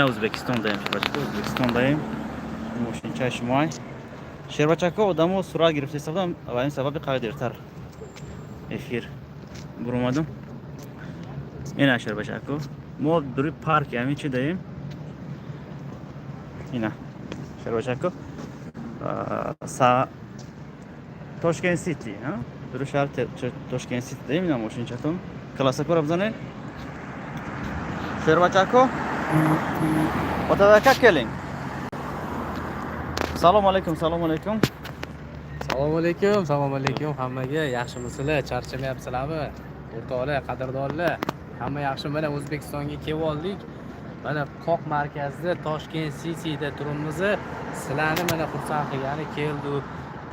Ӯзбекистондаем, шербачако, Ӯзбекистондаем. Мошинчаи шумоай, шербачако. Одамо сурат гирифта истодам ва ин сабаби қадр дертар эфир буромадам. Ина, шербачако, мо дури парки ҳамин чи даем. Ина, шербачако, Тошкент Сити, дури шаҳр Тошкент Сити даем. Ина, мошинчатон, классакора бизанед, шербачако. Отабака, келинг. Салому алайкум, салому алайкум. Assalomu alaykum, assalomu alaykum hammaga. Yaxshimisizlar? Charchamayapsizlarmi? O'rtoqlar, qadrdonlar, hamma yaxshi. Mana, O'zbekistonga kelib oldik. Mana, qoq markazda, Toshkent Cityda turibmiz. Sizlarni mana xursand qilgani keldik.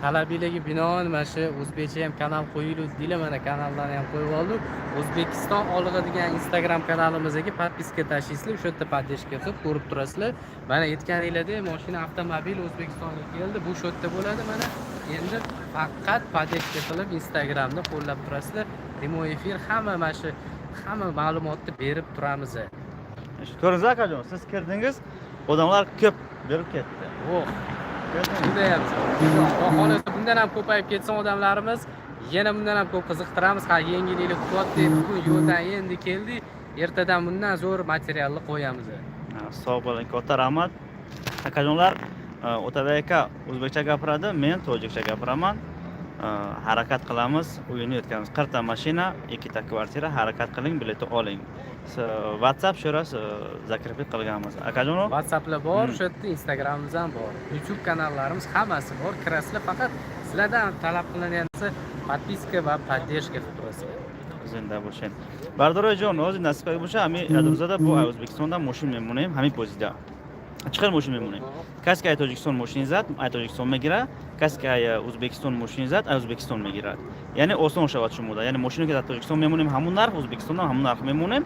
Talabinglarga binoan mana shu o'zbekcha ham kanal qo'yildi deylar, mana kanallarni ham qo'yib oldik. O'zbekiston olg'a degan Instagram kanalimizga подписка tashlaysizlar, o'sha yerda поддержка qilib ko'rib turasizlar. Mana, aytganinglardek, mashina, avtomobil O'zbekistonga keldi. Bu shu yerda bo'ladi mana. Endi faqat поддержка qilib Instagramda qo'llab turasizlar. Прямой эфир, hamma mana shu hamma ma'lumotni berib turamiz. Ko'rdingiz, akajon, siz kirdingiz, odamlar ko'p berib ketdi. Oh, judayam zo'r. Xudo xohlasa, bundan ham ko'payib ketsin odamlarimiz, yana bundan ham ko'p qiziqtiramiz. Hali yangiliklar kutyapti. Bugun yo'ldan endi keldik. Ertadan bundan zo'r materialni qo'yamiz. Sog' bo'ling, katta rahmat, akajonlar. Otabek aka o'zbekcha gapiradi, men tojikcha gapiraman. Harakat qilamiz, o'yinni o'tkazamiz. 40 ta mashina, ikkita kvartira. Harakat qiling, biletni oling. WhatsApp shu раз закрепить qilganmiz, akajon. WhatsApplar bor, o'sha yerda Instagramimiz ham bor, YouTube kanallarimiz, hammasi bor. Kirasizlar, faqat sizlardan talab qilingan narsa подписка va поддержка qilib turasizlar. Зинда бошед, бардорои ҷон. Ҳозир насиб боша, ҳами рӯзада бо Ӯзбекистонда мошин мемонем. Ҳамин бозида чӣ хел мошин мемонем? Касе ки ай Тоҷикистон мошин зад, ай Тоҷикистон мегирад, касе ки ай Ӯзбекистон мошин зад, ай Ӯзбекистон мегирад. Яъне осон шавад шумода. Яъне мошине ки дар Тоҷикистон мемонем, ҳамун нарх, Ӯзбекистонам ҳамун нарх мемонем.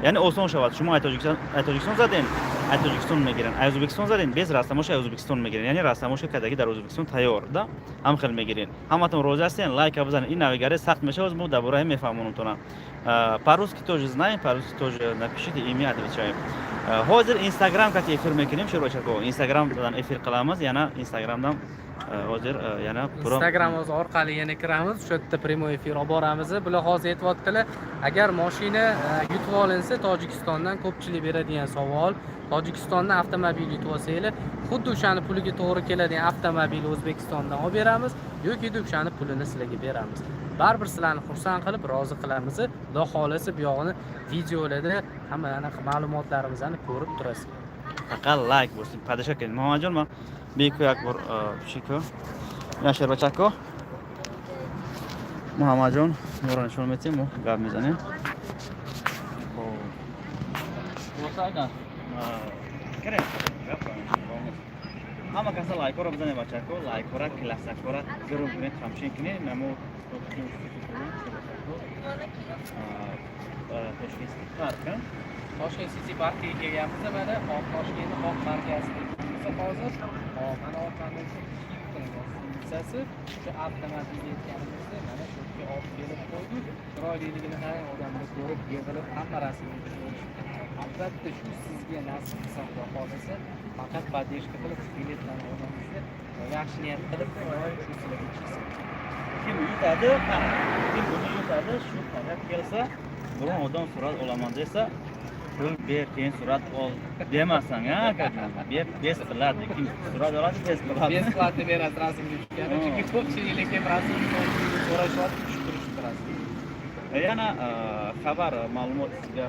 Яъне осон шавад. Шумо ай Тоҷикистон заден, ай Тоҷикистон мегирен, ай Ӯзбекистон заден, без растаможка ай Ӯзбекистон мегирен. Яъне растаможка кадаги дар Ӯзбекистон тайёр да, ҳам хел мегирен. Ҳаматон розӣ ҳастен? Лайка бизанед. Ин навигаре сахт мешавад, мо дар бораи мефаҳмонумтона. По-русски тоже знаем, по-русски тоже напишите, и мы отвечаем. Ҳозир Инстаграм кати эфир мекунем, шербачако. Инстаграм эфир қиламиз, yana Instagramdan hozir yana. Instagram hozir orqali yana kiramiz, o'sha yerda прямой эфир olib boramiz. Bular hozir aytyaptilar, agar mashina yutib olinsa Tojikistondan, ko'pchilik beradigan savol, Tojikistondan avtomobil yutib olsanglar, xuddi o'shani puliga to'g'ri keladigan avtomobil O'zbekistondan olib beramiz yoki o'shani pulini sizlarga beramiz. Baribir sizlarni xursand qilib, rozi qilamiz. Xudo xohlasa, bu yog'ini videolarda hamma anaqa ma'lumotlarimizni ko'rib turasizlar. Faqat layk bo'lsin, поддержка qiling. Muhammadjon, man бику як бор чико ина, шербачако, Муҳаммадҷон моро нишон метиҳем, мо гап мезанем. Хуб, кирем, ҳама каса лайкҳоро бизанед, бачако, лайкҳора, классакҳора гирм кунед, хамчин кунед. Намо Toshkent парк. Toshkent City parkiga kelganmiz. Mana, hop, Toshkentni qoq markazida ekanmiz hozir. Hop, mana, orqamda Hilton gостиницasi. O'sha avtomobilga aytganimizda, mana shu yerga olib kelib qo'ydik. Chiroyliligini qarang, odamlar ko'rib, yig'ilib, hamma rasmga tushib olishibdi. Albatta, shu sizga nasib qilsa, Xudo xohlasa, faqat поддержка qilib, shu biletlarni olamizda, yaxshi niyat qilib, Xudoyim shu sizlarga chiqsin. Kim yutadi, kim buni yutadi, shu faqat kelsa, biron odam surat olaman desa, pul ber, keyin surat ol demasan, a, akajon. Ber, бесплатно. Kim surat oladi, бесплатно. Бесплатно berasiz rasmga tushgani, chunki ko'pchilik kelib rasmga so'rashyapti, tushib turishibdi rasmga. Yana xabar, ma'lumot sizga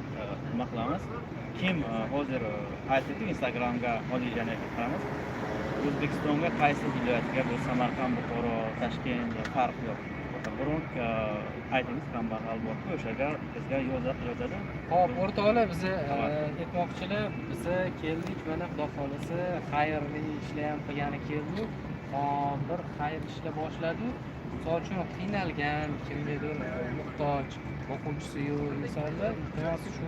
nima qilamiz, kim hozir aytdikku, Instagramga hozir yana qilamiz. O'zbekistonga qaysi viloyatga, bu Samarqand, Buxoro, Toshkent, farq yo'q, biron aytingiz, kambag'al borku, o'shaga bizga yozadi. Ho'p, o'rtoqlar, bizni aytmoqchilar, biza keldik mana, Xudo xohlasa, xayrli ishlar ham qilgani keldik. Hop, bir xayr ishlar boshladik. Misol uchun, qiynalgan kimgadir, muhtoj, boquvchisi yo'q insonlar, iltimos, shu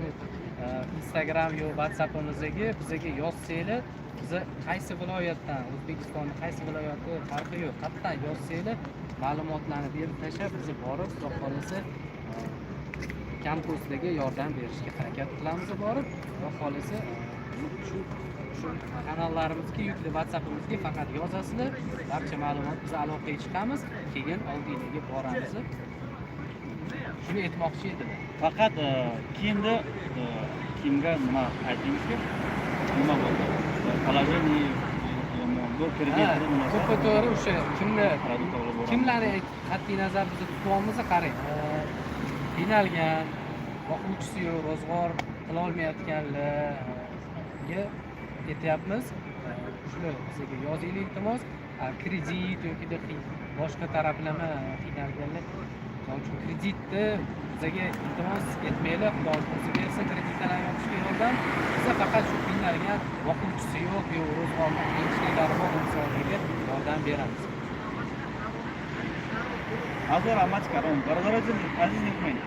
Instagram yo WhatsAppimizdagi bizaga yozsanglar, biza qaysi viloyatdan, O'zbekistonni qaysi viloyati, farqi yo'q, qayerdan yozsanglar, ma'lumotlarni berib tashlab, biza borib, Xudo xohlasa, kamko'stlarga yordam berishga harakat qilamiz borib, Xudo xohlasa. Shu kanallarimizga yoki WhatsAppimizga faqat yozasizlar. Barcha ma'lumot, biz aloqaga chiqamiz, keyin oldinglarga boramiz. Shuni aytmoqchi edim. Faqat kimni kimga nima aytingizki, nima bo'ldi, положение yomon bu, kredit nima. To'ppa to'g'ri, o'sha kimni Продукт olib boramiz. Kimlarni qat'iy nazar biz tutyapmiz, qarang, qiynalgan, boquvchisi yo'q, ro'zg'or qilolmayotganlarga aytyapmiz. Shular bizga yozinglar, iltimos. Kredit yoki boshqa taraflama qiynalganlar, misol uchun, kreditni bizaga, iltimos, aytmanglar. Xudo o'zi bersin kreditlarni yopishga yordam. Biza faqat shu qiynalgan, boquvchisi yo'q, yo'q, ro'zg'orda qiyinchiliklari bor insonlarga yordam beramiz. Ҳазор раҳмат калом, бародарои азиз. Нихмен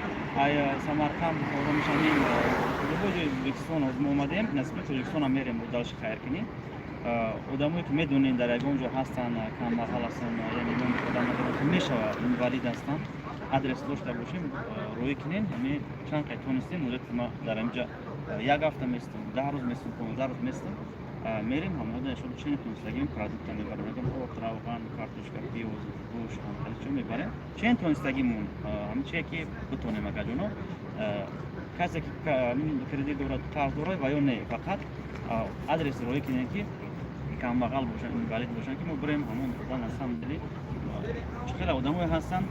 ай Самарқанд, Бухоро мешавем, любой ҷои Ӯзбекистон. Ҳозир мо омадем, насиби Тоҷикистонам мерем, бо дальше хайр кунем. Одамое ки медонед, дар ягон ҷо ҳастанд, камбағал ҳастанд, яъне ном одам надоранд, ки мешава, инвалид ҳастанд, адрес дошта бошем, рӯй кунем. Ҳами чанд қай тонистем, муддати ма дар инҷа як ҳафта местум, 10 рӯз местум, 15 рӯз местум, мерем ҳамода шуд, чен тонистагим продукта мебарем, ягон орд, равған, картошка, пиёз, гӯшт, хеле чо мебарем, чен тонистагимон, ҳами чие ки битонем. Акаҷоно, касе ки кредит дорад, қарз дорад ва ё не, фақат адрес рӯй кунем, ки камбағал бошанд, инвалид бошанд, ки мо бирем ҳамон одам. На самом деле чӣ хеле одамое ҳастанд,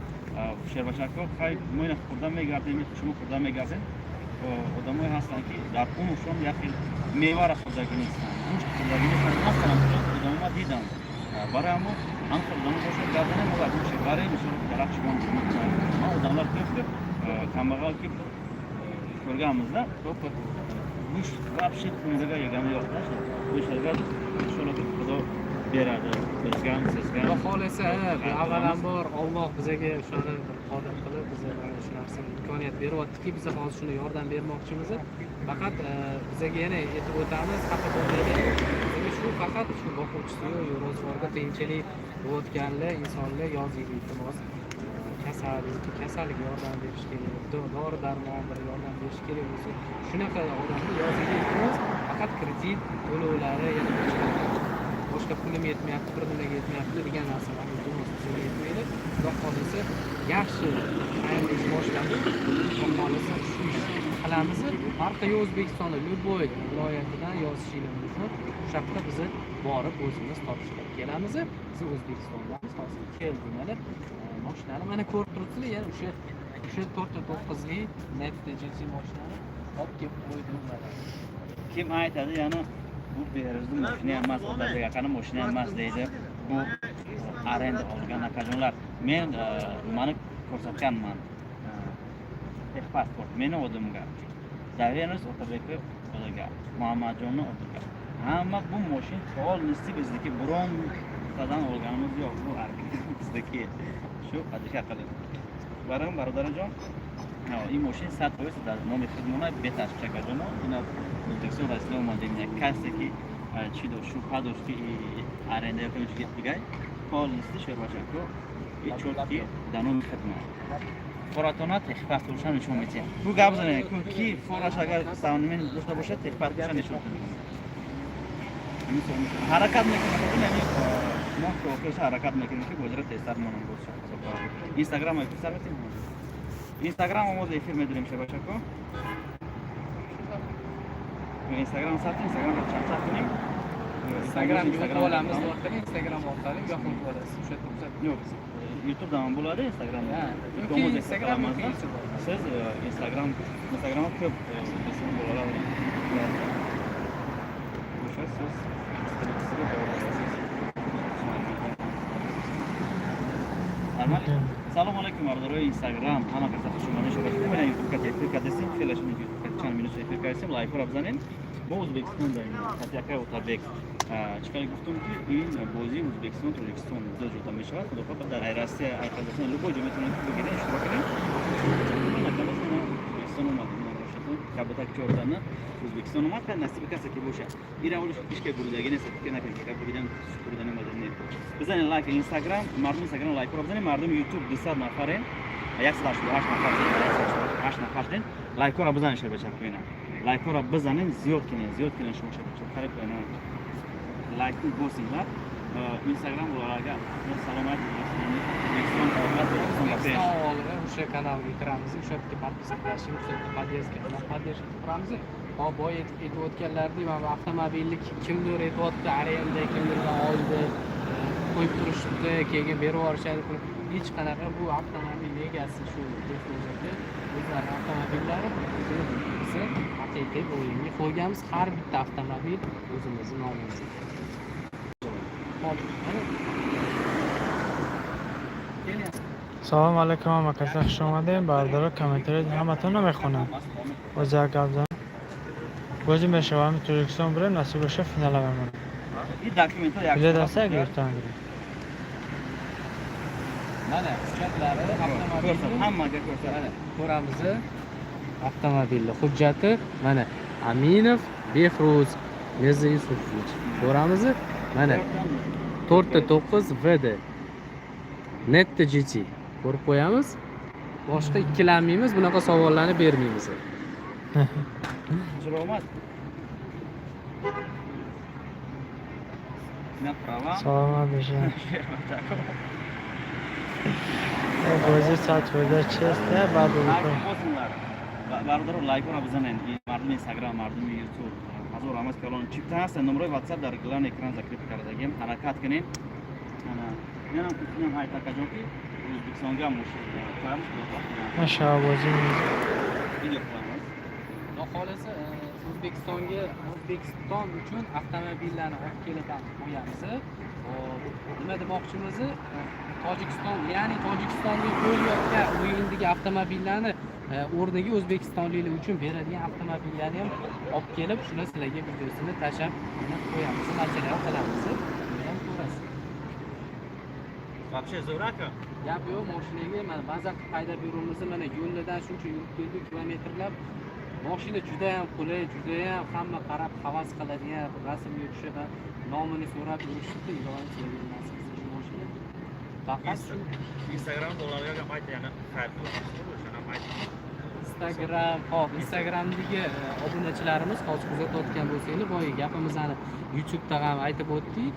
шербачакҳо, хай, мо ина хӯрда мегардем, шумо хӯрда мегардем. Одамое ҳастанд, ки дар умршон як хел мевара хӯрдагӣ нестанд, гӯшт хӯрдагӣ нестанд. Ҳастанд одамо, ма дидам. Барои ҳамо ҳам хел одамо бошад, гардане мо ягон чи барем, мисол, дарахт шумон. Ма одамлар коп, ки камбағал, ки ko'rganmizda, гӯшт вообще умриga yegani yo'qda. O'shalarga, inshaalloh, Xudo beradi, bizga ham, sizga Xudo ham. xohlasa, bu avvalambor Olloh bizaga o'shani bir qodir qilib, biza mana shu narsani imkoniyat beryaptiki, biz hozir shuni yordam bermoqchimiz. Faqat bizaga, yana aytib o'tamiz, xafa bo'lmanglar, bizaga shu faqat shu boquvchisi yo'q, ro'zg'orda qiyinchilik bo'layotganlar insonlar yozinglar, iltimos. Kasal yoki kasallik yordam berish kerak, dori darmon bir yordam berish kerak bo'lsa, shunaqa odamni yozinglar, iltimos. Faqat kredit to'lovlari, yana boshqa boshqa pulim yetmayapti, bir nimaga yetmayapti degan narsalarni, iltimos, bizga aytmanglar. Xudo xohlasa, yaxshi xayrli ish boshladik, Xudo xohlasa, shu ish qilamiz. Farqi yo'q, O'zbekistonni любой viloyatidan yozishinglar mumkin, o'sha yoqda bizni borib o'zimiz topshirib kelamiz. Biz O'zbekistondamiz hozir, keldik, mana mashinani mana ko'rib turibsizlar. Yana o'sha to'rtta to'qqizli Nefta GT mashinani olib kelib qo'ydim mana. Kim aytadi, yana bu Behruzni moshina emas, Otabek akani moshina emas deydi. Bu arenda olgan, akajonlar. Men nimani ko'rsatganman, техпаспорт meni odimga, доверенность Otabekni odiga, Muhammadjonni odiga, hamma. Bu moshin полностью bizniki, birontadan olganimiz yo'q, bu bizniki. Shu qadisha qiling барам, бародараҷон. Ин мошин 100% дар номи худмона, беташвиш, акаҷоно. Ина Ӯзбекистон, Россия омадем. Касе ки чӣ дошт, шубҳа дошт, ки аренда ё чизи дигар, полностью, шербачако, и чётки дар номи хидмат. Форатона техпаспортша нишон медиҳем. Ку гап занем, ку ки фораш агар савнмен дошта бошад, техпаспортша нишон. Ҳаракат мекунем, яъне мо ки охирша ҳаракат мекунем, ки бозира тезтар монам. Боз Инстаграм эфир сар метем, Инстаграм омоз эфир медорем, шербачако. Инстаграм сар, Инстаграм чақчақ кунем. Instagram yo'q olamiz orqali, Instagram orqali yoqib olasiz o'sha tursa. Yo'q, YouTube'da ham bo'ladi, Instagramda. Ha, yoki Instagram, yoki YouTube. Siz Instagramda ko'p O'zbekiston bolalar o'sha, siz sizga javob berasiz. Нормально? Салом алейкум, бародарои Инстаграм, ҳама каса хуш омадед. Шумо бошед. YouTube кати эфир кардесем, хеле шумо YouTube кати чанд минут эфир кардесем, лайкҳоро бизанед. Мо Ӯзбекистон даем. Кати акай Отабек. Чӣ қадр гуфтум, ки ин бозии Ӯзбекистон, Тоҷикистон ду ҷота мешавад. Худо хоҳад, дар Россия, ай Қазоқистон, любой ҷо метавонед, ки бигиред, иштирок кунед. Ӯзбекистон омадем, каботак чордана Ӯзбекистон омад, ка насиби касе ки боша. Ира олиш ҳеч буридаги нест, фикр накунед, ки буридам, буридан омадем, не. Бизанед лайк Инстаграм, мардум Инстаграм лайкҳоро бизанед, мардуми YouTube 200 нафарен, 188 нафар, 188 нафар шудем. Лайкҳоро бизанед, шербачак, бинам. Лайкҳоро бизанем, зиёд кунем, зиёд кунем. Шумо қариб лайк босингlar. Instagram ularga саломат. O'zbekiston omad, O'zbekiston pesh. O'zbekiston oldida o'sha kanalga kiramiz, o'sha yerga подписка qilishib, o'sha yerga поддержка bilan поддержка qilamiz. Hop, boya aytib o'tganlaridek, mana bu avtomobilni kimdir aytyapti, arenda kimdirdan oldi, qo'yib turishibdi, keyin berib yuborishadi pul. Hech qanaqa, bu avtomobil egasi shu Behruz aka, o'zlari avtomobillari. Buni biza haqiqiy o'yinga qo'yganmiz. Har bitta avtomobil o'zimizni nomimizga. Hop, mana kelyapti. Салом алейкум, ҳама каса, хуш омадем. Бародаро, комментарии ҳаматон намехонам. Боз як гап занам. Бозӣ мешава, ҳами Тоҷикистон бурем, насиб боша, финала мемонем. Ин документҳо як Билет аста, гирифтан гирем. Mana hujjatlari Ko'rsat, avtomobilni. Hammaga ko'rsat. Mana ko'ramiz, avtomobilni hujjati, mana Aminov Behruz Mirza Yusufovich, ko'ramiz, mana 4,9 VD Netta GT, ko'rib qo'yamiz. Boshqa ikkilanmaymiz, bunaqa savollarni bermaymiz. Chiroq. На права. Саломат бошед. Бозӣ соат 14 чист, баъд Лайк босinglar. Бародаро, лайкҳоро бизанед. Мардуми Инстаграм, мардуми Ютуб. Ҳазор раҳмат калон. Чипта ҳаст, номерои WhatsApp дар главный экран закреп кардагем. Ҳаракат кунем. Ана, менам кунем ҳай такаҷон ки O'zbekistonga ham мошин qo'yamiz. Машаа, бозӣ. Видео qilamiz. Xudo xohlasa, O'zbekistonga, O'zbekiston uchun avtomobillarni olib kelib ham qo'yamiz. Hop, nima demoqchimiz? Tojikiston, ya'ni Tojikistonda bo'layotgan o'yindagi avtomobillarni o'rniga o'zbekistonliklar uchun beradigan avtomobillarni ham olib kelib, shuni sizlarga videosini tashlab qo'yamiz, material qilamiz. Buni ham ko'rasiz. Вообще zo'r, aka. Gap yo'q, moshinaga mana maza qilib haydab yuribmiz, mana yo'ldan shuncha yurib keldik, kilometrlab. Moshina juda ham qulay, juda ham hamma qarab havas qiladigan, rasmga tushib, nomini so'rab yurishibdi. Iloyim sizlarga nasib qilsin shu moshina. Faqat shu Instagram ularga ham ayt, yana xayr qilib, o'shani ham ayt. Instagram, hop, Instagramdagi obunachilarimiz hozir kuzatayotgan bo'lsanglar, boya gapimizni YouTube'da ham aytib o'tdik.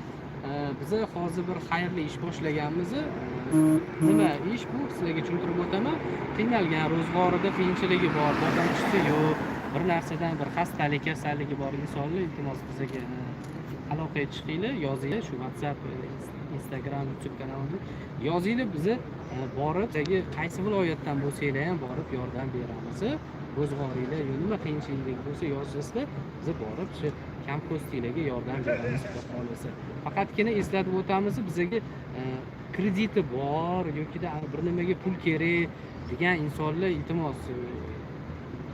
Biza hozir bir xayrli ish boshlaganmiz. Nima ish bu? Sizlarga tushuntirib o'taman. Qiynalgan, ro'zg'orida qiyinchiligi bor, boquvchisi yo'q, bir narsadan bir xastalik, kasalligi bor insonlar, iltimos, bizaga aloqaga chiqinglar, yozinglar shu WhatsApp, Instagram, YouTube kanalimizda yozinglar, biza borib, bizaga qaysi viloyatdan bo'lsanglar ham borib yordam beramiz. Ro'zg'oringlar yo nima qiyinchilik bo'lsa yozasizlar, biza borib shu kam ko'stinglarga yordam beramiz, Xudo xohlasa. Faqatgina eslatib o'tamiz, bizaga krediti bor yokida bir nimaga pul kerak degan insonlar, iltimos,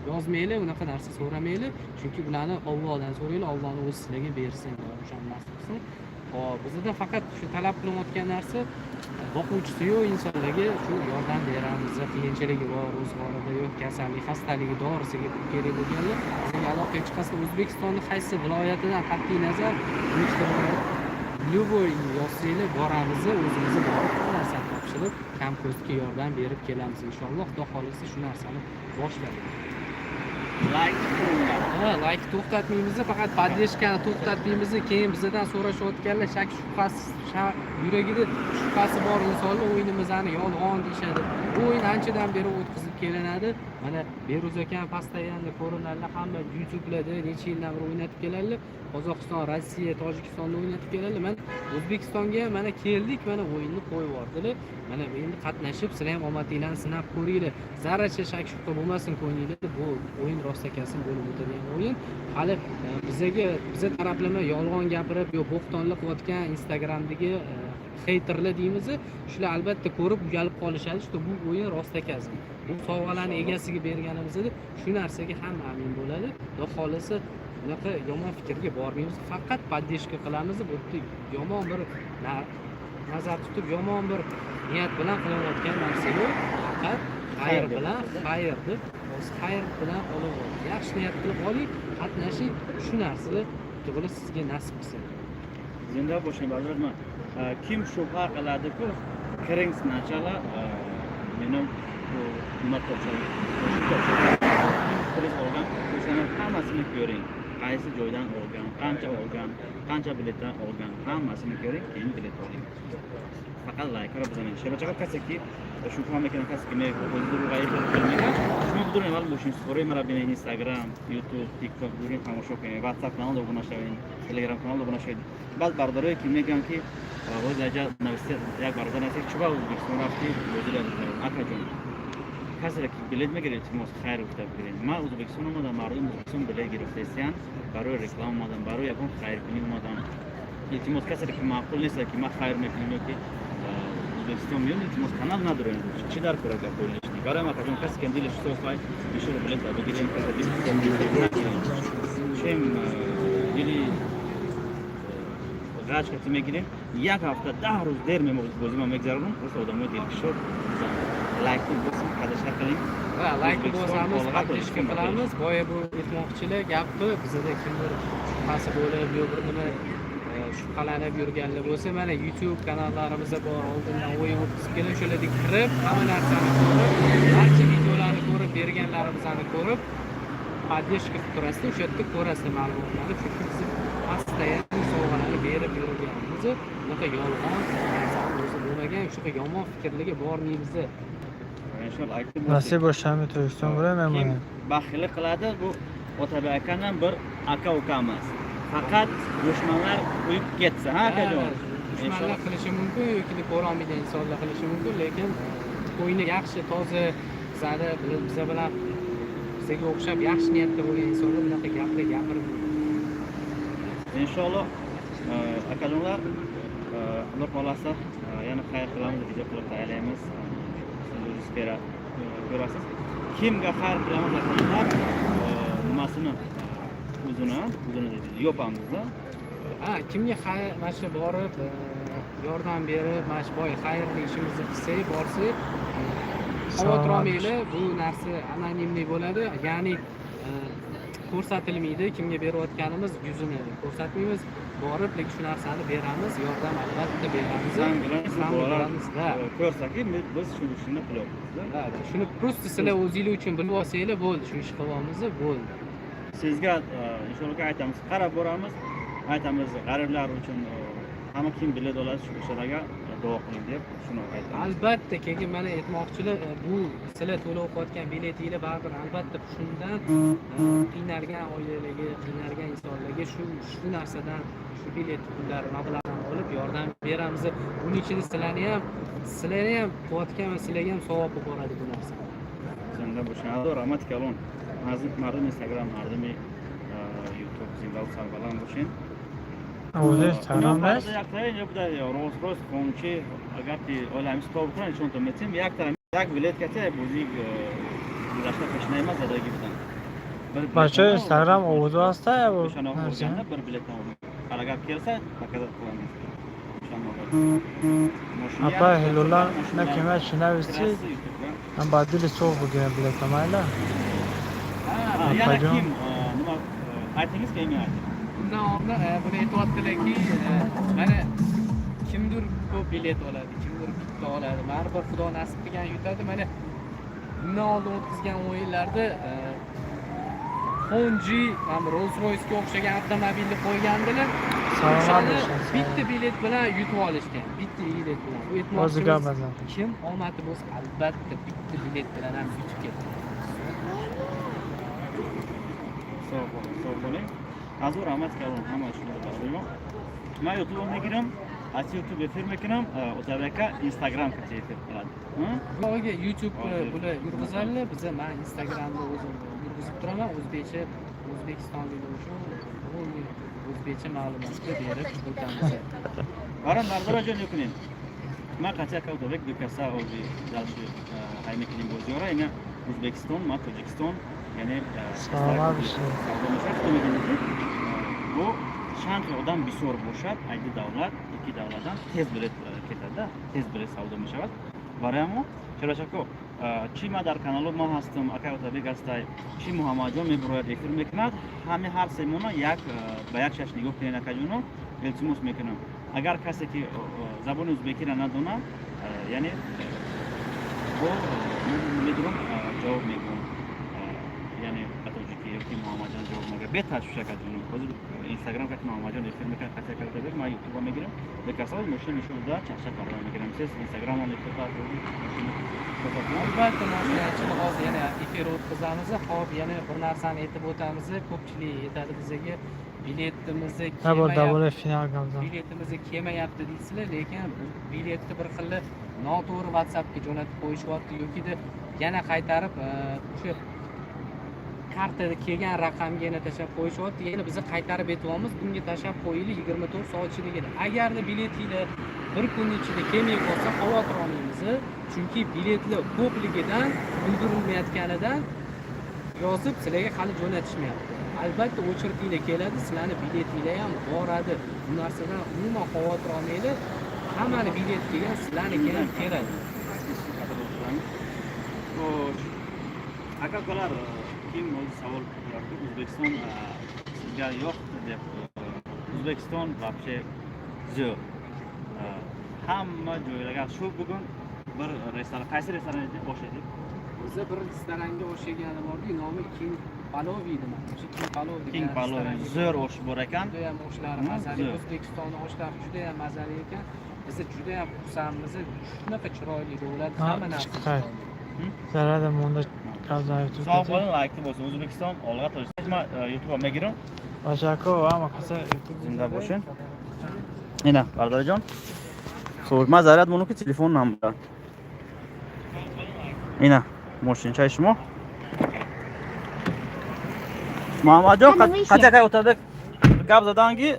yozmanglar, unaqa narsa so'ramanglar, chunki ularni Ollohdan so'ranglar, Ollohni o'zi sizlarga bersin, o'shani nasib qilsin. Hop, bizda faqat shu talab qilinayotgan narsa, boquvchisi yo'q insonlarga shu yordam beramiz, qiyinchiligi bor, ro'zg'orida yo'q, kasallik, xastaligi, dorisiga pul kerak bo'lganlar bizga aloqaga chiqasizlar. O'zbekistonni qaysi viloyatidan qat'iy nazar, nechta viloyat, любой yozsanglar, boramiz, o'zimiz borib bu narsani topshirib, kam ko'stga yordam berib kelamiz, inshaalloh. Xudo xohlasa, shu narsani boshladik. Layk qilinglar. Ha, layk to'xtatmaymiz, faqat поддержка ni to'xtatmaymiz. Keyin bizdan so'rashayotganlar, shak shubhasiz, yuragida shubhasi bor insonlar o'yinimizni yolg'on deyishadi. Bu o'yin anchadan beri o'tkazib kelinadi. Mana Beruz akam постоянно ko'rinadilar, hamma YouTube'larda necha yildan beri o'ynatib keladilar. Qozog'iston, Rossiya, Tojikistonda o'ynatib keladilar. Mana O'zbekistonga ham mana keldik, mana o'yinni qo'yib yubordilar. Mana endi qatnashib, sizlar ham omadinglarni sinab ko'ringlar. Zarracha shak shubha bo'lmasin ko'nglinglarda, bu o'yin rostakasi bo'lib o'tadigan o'yin. Hali bizaga, biza taraflama yolg'on gapirib yo bo'xtonlik qilayotgan Instagramdagi xeyterlar deymiz, shular albatta ko'rib uyalib qolishadi, что bu o'yin rostakasi. Bu sovg'alarni egasiga berganimizda shu narsaga hamma amin bo'ladi. Xudo xohlasa, bunaqa yomon fikrga bormaymiz, faqat поддержка qilamiz. Bu yerda yomon bir nazar tutib, yomon bir niyat bilan qilinayotgan narsa yo'q, faqat xayr bilan, xayr deb, xayr bilan olib oling, yaxshi niyat qilib oling, qatnashing, shu narsalar to'g'ri sizga nasib qilsin. Zinda bo'ling, bardarman. Kim shubha qiladi-ku, kiring сначала, meni bu nima topshiriq, topshiriq. Приз olgan, o'shani hammasini ko'ring. Qaysi joydan olgan, qancha olgan, qancha biletdan olgan, hammasini ko'ring, keyin bilet oling. Faqat layklar bizaning. Sherbachaka, касе ки шубҳа мекунад, касе ки o'zi мегӯяд, шумо бидуред, аввал мошин супораи мара бинед, Instagram, YouTube, TikTok дурин, тамошо кунед, WhatsApp канал обуна шавед, Telegram канал обуна шавед. Баъд бародарое ки мегӯянд, ки ҳозир аҷа нависта, як бародар нависта, ки чӯба Ӯзбекистон рафтӣ, бозира. Акаҷон, касере ки билет мегиред, илтимос, хайр гуфта бигиред. Ман Ӯзбекистон омадам, мардуми Ӯзбекистон билет гирифтаистиянд, барои реклама омадам, барои ягон хайркунӣ омадам. Илтимос, касере ки маъқул нест, ки ман хайр мекунем ё ки Ӯзбекистон меём, илтимос, канал надорем. Чӣ дар кора гапои лишний барои ма? Акаҷон, касе ки дилаш софай, бишуро билет бигирем, касе дили чем дили ғаҷ кати мегирем, як ҳафта, 10 рӯз дер бозӣ ма мегзаронам. Просто одамои дилкушод, лайкni bosib, qadrshar qiling. Va layk bosamiz, O'zbekiston поддержка qilamiz. Boya bu aytmoqchilar gapni, bizada kimdir shubhasi bo'lib yo bir nima shubhalanib yurganlar bo'lsa, mana YouTube kanallarimizda bor, oldindan o'yin o'tkazib kelib, o'shalarga kirib, hamma narsani ko'rib, barcha videolarni ko'rib, berganlarimizni ko'rib, поддержка qilib turasizlar. O'sha yerda ko'rasizlar ma'lumotlarni, chunki biz постоянно sovg'alarni berib yurganmiz. Bunaqa yolg'on narsani o'zi bo'lmagan, shunaqa yomon fikrlarga bormaymiz. Laykni Nasib боша, ҳами Тоҷикистон бурем, Kim мемонем. baxillik qiladi, bu Otabek akandan bir aka ukamiz. Faqat dushmanlar uyib ketsa, ha, akajon? Dushmanlar qilishi mumkin yoki ko'rolmaydigan insonlar qilishi mumkin, lekin o'yini yaxshi, toza, bizani biza bilan, bizaga o'xshab yaxshi niyatda bo'lgan insonlar bunaqa gaplar gapirmaydi. Inshaalloh, akajonlar, Alloh xohlasa, yana xayr qilamiz, video qilib tayyorlaymiz. Siz o'zingiz ko'rasiz. Kimga xayr qilamiz, akajonlar, nimasini, o'zini deydi, yopamizda. Ha, kimga xayr, mana shu borib yordam berib, mana shu boya xayrli ishimizni qilsak, borsak, xavotir olmanglar, bu narsa анонимный bo'ladi, ya'ni ko'rsatilmaydi, kimga berayotganimiz yuzini ko'rsatmaymiz. Borib, lekin shu narsani beramiz, yordam albatta beramiz. San bilan San bolalar bilamiz, да. Ko'rsaki, biz shu ishni qilyapmiz. Да, shuni просто sizlar o'zinglar uchun bilib olsanglar bo'ldi, shu ishni qilyapmiz, bo'ldi. Sizga inshaalloh aytamiz, qarab boramiz, aytamiz, g'ariblar uchun hamma kim bilet oladi, shu o'shalarga duo qiling deb shuni aytamiz. Albatta, keyin mana aytmoqchilar, bu sizlar to'lov qilayotgan biletinglar baribir, albatta, shundan qiynalgan oilalarga, qiynalgan insonlarga shu narsadan, shu bilet pullari mablag'ini olib yordam beramiz. Buni ichida sizlarni ham qilayotgan va sizlarga ham savob bo'lib boradi bu narsa. Зинда бошед, ҳазор раҳмати калон. Мардуми Инстаграм, мардуми Ютуб, зиндаву сарбаланд бошед. Овози Инстаграм нест? Рост рост хончи, агар ки ола ҳамис кор бикунад, нишонтон метем. Як тараф як билет кати бозӣ гузашта пешнаима задагӣ будам. Бачаҳои Инстаграм, овозо ҳаста ё Пешона нарса? Olganda bir biletdan olgan. Agar kelsa, показать qilamiz. Апа Ҳилола, накима чи нависӣ? Ам ба дили соф бигирем билета, майла? Yana Opajon. Kim nima aytingiz, keyin men aytaman. Bundan oldin buni aytyaptilarki, mana kimdir ko'p bilet oladi, kimdir bitta oladi, baribir Xudo nasib qilgan yutadi. Mana bundan oldin o'tkazgan o'yinlarda Honji, mana Rolls Royce'ga o'xshagan avtomobilni qo'ygandilar. Salomat O'shani bo'ling. bitta bilet bilan yutib olishgan, bitta bilet bilan. Bu Hozir aytmoqchimiz, gap bazan. kim omadi bo'lsa, albatta bitta bilet bilan ham yutib ketadi. Sog' bo'ling, sog' bo'ling. Ҳазор раҳмат калон ҳама шумо барои мо. Ман Ютуб мегирам, аз Ютуб эфир мекунам, Отабека Инстаграм кати эфир qiladi. Bularga YouTube Hozir. Bular yurg'izadilar, biza, man Instagramda o'zim yurg'izib turaman, o'zbekcha, o'zbekistonliklar uchun полный o'zbekcha ma'lumotni berib o'tamiz. Барам бардора ҷон мекунем. Ман қати ака Отабек ду каса ҳозир дальше ҳай мекунем бозиёра, ина Ӯзбекистон, ман Тоҷикистон, яъне Саломат бошед. Савдо мешавад. Худо медонед, ки бо чанд одам бисёр бошад, айди давлат, яки давлатдан тез билет кетада, тез билет савдо мешавад. Барои ҳамо, чарашако, чӣ ма дар каналу ма ҳастам, акай Отабек ҳастай, чӣ Муҳаммадҷон мебурояд, эфир мекунад, ҳами ҳар семона як ба як чашм нигоҳ кунед, акаҷоно, илтимос мекунам. Агар касе ки забони ӯзбекиро надонад, яъне бо медурам, ҷавоб мегӯям, яъне ба Ки Муҳаммадҷон ҷавоб мегӯяд, беташвиш, акаҷон. Ҳозир Инстаграм кати Муҳаммадҷон эфир мекунад, кати акатабек, ман Ютуба мегирам, бекасал мошина нишон да, чақчақ карда мегирам. Сез Инстаграм эфир. Albatta, moshinachini hozir yana efir o'tkazamiz. Hop, yana bir narsani aytib o'tamiz. Ko'pchilik aytadi bizaga, biletimizni Ҳа, бор дар kelmayapti, бораи финал гап зан. Biletimizni kelmayapti deysizlar, lekin biletni bir xil noto'g'ri WhatsAppga jo'natib qo'yishyapti yokida yana qaytarib o'sha kartada kelgan raqamga yana tashlab qo'yishyapti. Yana biza qaytarib aytyapmiz, bunga tashlab qo'yinglar 24 soat ichida keladi. Agarda biletinglar bir kun ichida kelmay qolsa, xavotir olmaymiz, chunki biletlar ko'pligidan, ulgurilmayotganidan yozib sizlarga hali jo'natishmayapti. Albatta, очередь inglar keladi, sizlarni biletinglar ham boradi. Bu narsadan umuman xavotir olmanglar. Hammani bileti kelgan, sizlarniki ham keladi. Xo'sh. Aka ukalar, kim o'zi savol qo'yardi, O'zbekiston sizga yo'q deb. O'zbekiston вообще zo'r. Hamma joylarga shu bugun bir restoran, qaysi restoran edi, osh edik? Biza bir restoranga osh yegani bordik, nomi King Palov edi manimcha, King Palov degan King Palov, restoranga. Zo'r osh bor ekan. Judayam oshlari mazali. Zo'r. O'zbekistonni oshlari judayam mazali ekan. Biza judayam xursandmiz, shunaqa chiroyli davlat, Ha, hamma narsa chiqay. chiroyli. Зарада монда гап зан Ютуб. Sog' bo'ling, laykni bosing. O'zbekiston olg'a, Tojikiston. Man YouTube'a megirim. Бачако, ҳама каса Ютуб. Зинда бошин. Ина, бародарҷон. Хуб, ман заряд монум, ки телефон намбурад. Ина, мошинчаи шумо. Муҳаммадҷон, қати акай Отабек гап задан ки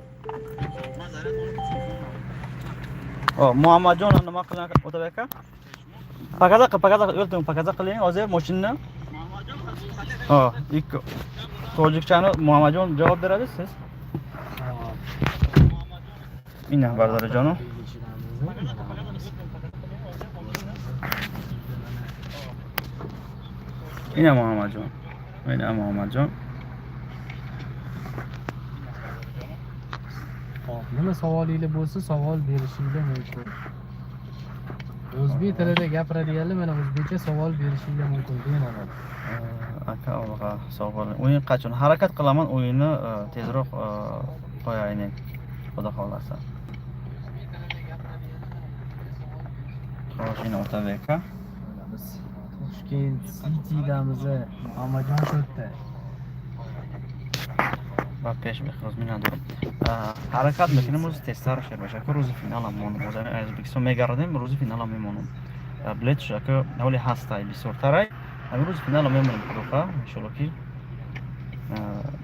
О, Муҳаммадҷон nima qilan, Otabek aka? Показа qil, показа qil, o'ltim, показа qiling hozir mashinani. О, ikki tojikchani Muhammadjon javob beradi, siz. Ина, бародарҷоно. Ichidamiz, mana. Ина, Muhammadjon. Ина, Muhammadjon. Hop, nima savolinglar bo'lsa, savol berishinglar mumkin. O'zbek tilida gapiradiganlar mana o'zbekcha savol berishinglar mumkin bemalol. Aka, olg'a, sog' bo'ling. O'yin qachon? Harakat qilaman, o'yinni tezroq qo'yaylik. Xudo xohlasa. Xo'sh, ina Otabek aka. Biz Toshkent City'damiz. Muhammadjon shu yerda. Ба пеш мехоз минадорам. Ҳаракат мекунем, рӯзи тезтар шер баша. Рӯзи финалам монам. Ҳозир аз Ӯзбекистон мегардем, рӯзи финалам мемонам. Билет ака ҳоли ҳастай, бисёртарай. Ҳамин рӯзи финалам мемонем, худоха, иншолло ки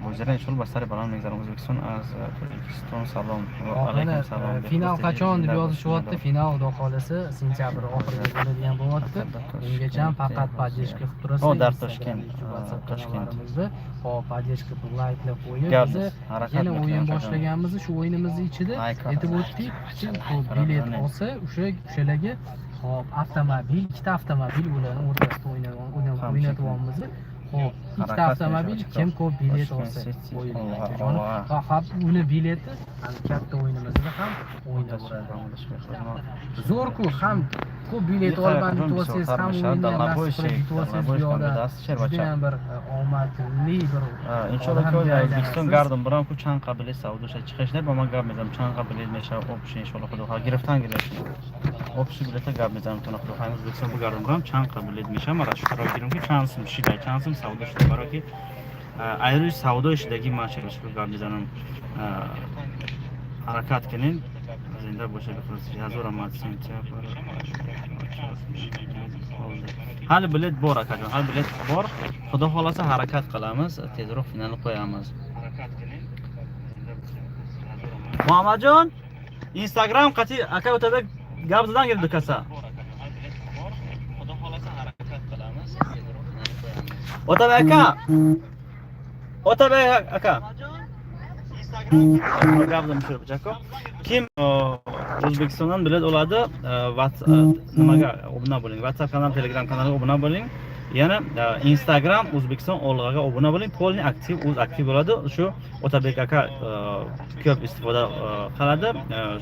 бозира иншолло ба сари баланд мегзарам. O'zbekiston аз Тоҷикистон салом. Va Hop, mana alaykum salom. Final qachon deb yozishyapti. Final, xudo xohlasa, sentyabr oxirida bo'ladigan bo'lyapti. Ungacha faqat поддержка qilib turasiz. O, дар Instagram, Toshkent, YouTube, WhatsApp Toshkent. kanallarimizda. Hop, поддержка qilib, layklar qo'yib, Gap biza harakat yana o'yin mekunam. Boshlaganmiz. Shu o'yinimizni ichida Layk aytib o'tdik, kim ko'p bilet olsa, o'sha o'shalarga hop, avtomobil, ikkita avtomobil ularni o'rtasida o'ynatyapmiz. Hop, ikkita Harakat avtomobil, mekunam. kim ko'p bilet Toshkent olsa, City. o'yin Alloh, akajonim. Alloh. Va hop, uni bileti hali katta o'yinimizda ham o'ynaveradi. Zo'r-ku, ham ko'p bilet olaman deb olsangiz, ham o'yinni ham nasib qilib yutib olsangiz, bu yoqda judayam bir omadli bir Иншолло ки odamga O'zbekiston aylanasiz. Гардам бурам ку, чанд қа билет савдо шад, чихеш не, ба ман гап мезанам, чанд қа билет мешава общий, иншолло, худо хоҳад, гирифтан гирифт. Общий билета гап мезанам тона, худо хоҳад, O'zbekiston бу гардам бурам, чанд қа билет мешава, мара шуқаро гирам ки чанд сум шида, чанд сум савдо шуда, барои ки айрӯи савдои шидагӣ ман шерашко гап мезанам. Ҳаракат кунем, зинда боша, бихоҳед ҳазор омад сентябр. Ҳали билет бор, акаҷон, ҳали билет бор. Худо xohlasa, ҳаракат qilamiz, tezroq finalni qo'yamiz. Muhammadjon, Instagram qati aka Otabek gap задан гирифт каса. Xudo xohlasa, harakat qilamiz, tezroq finalni qo'yamiz. Otabek aka, Otabek aka, gap бачако. Ким O'zbekistondan bilet oladi, nimaga obuna bo'ling, WhatsApp kanal, Telegram kanaliga obuna bo'ling, yana Instagram O'zbekiston olg'aga obuna bo'ling. Полный aktiv, o'z aktiv bo'ladi. Shu Otabek aka ko'p istifoda qiladi.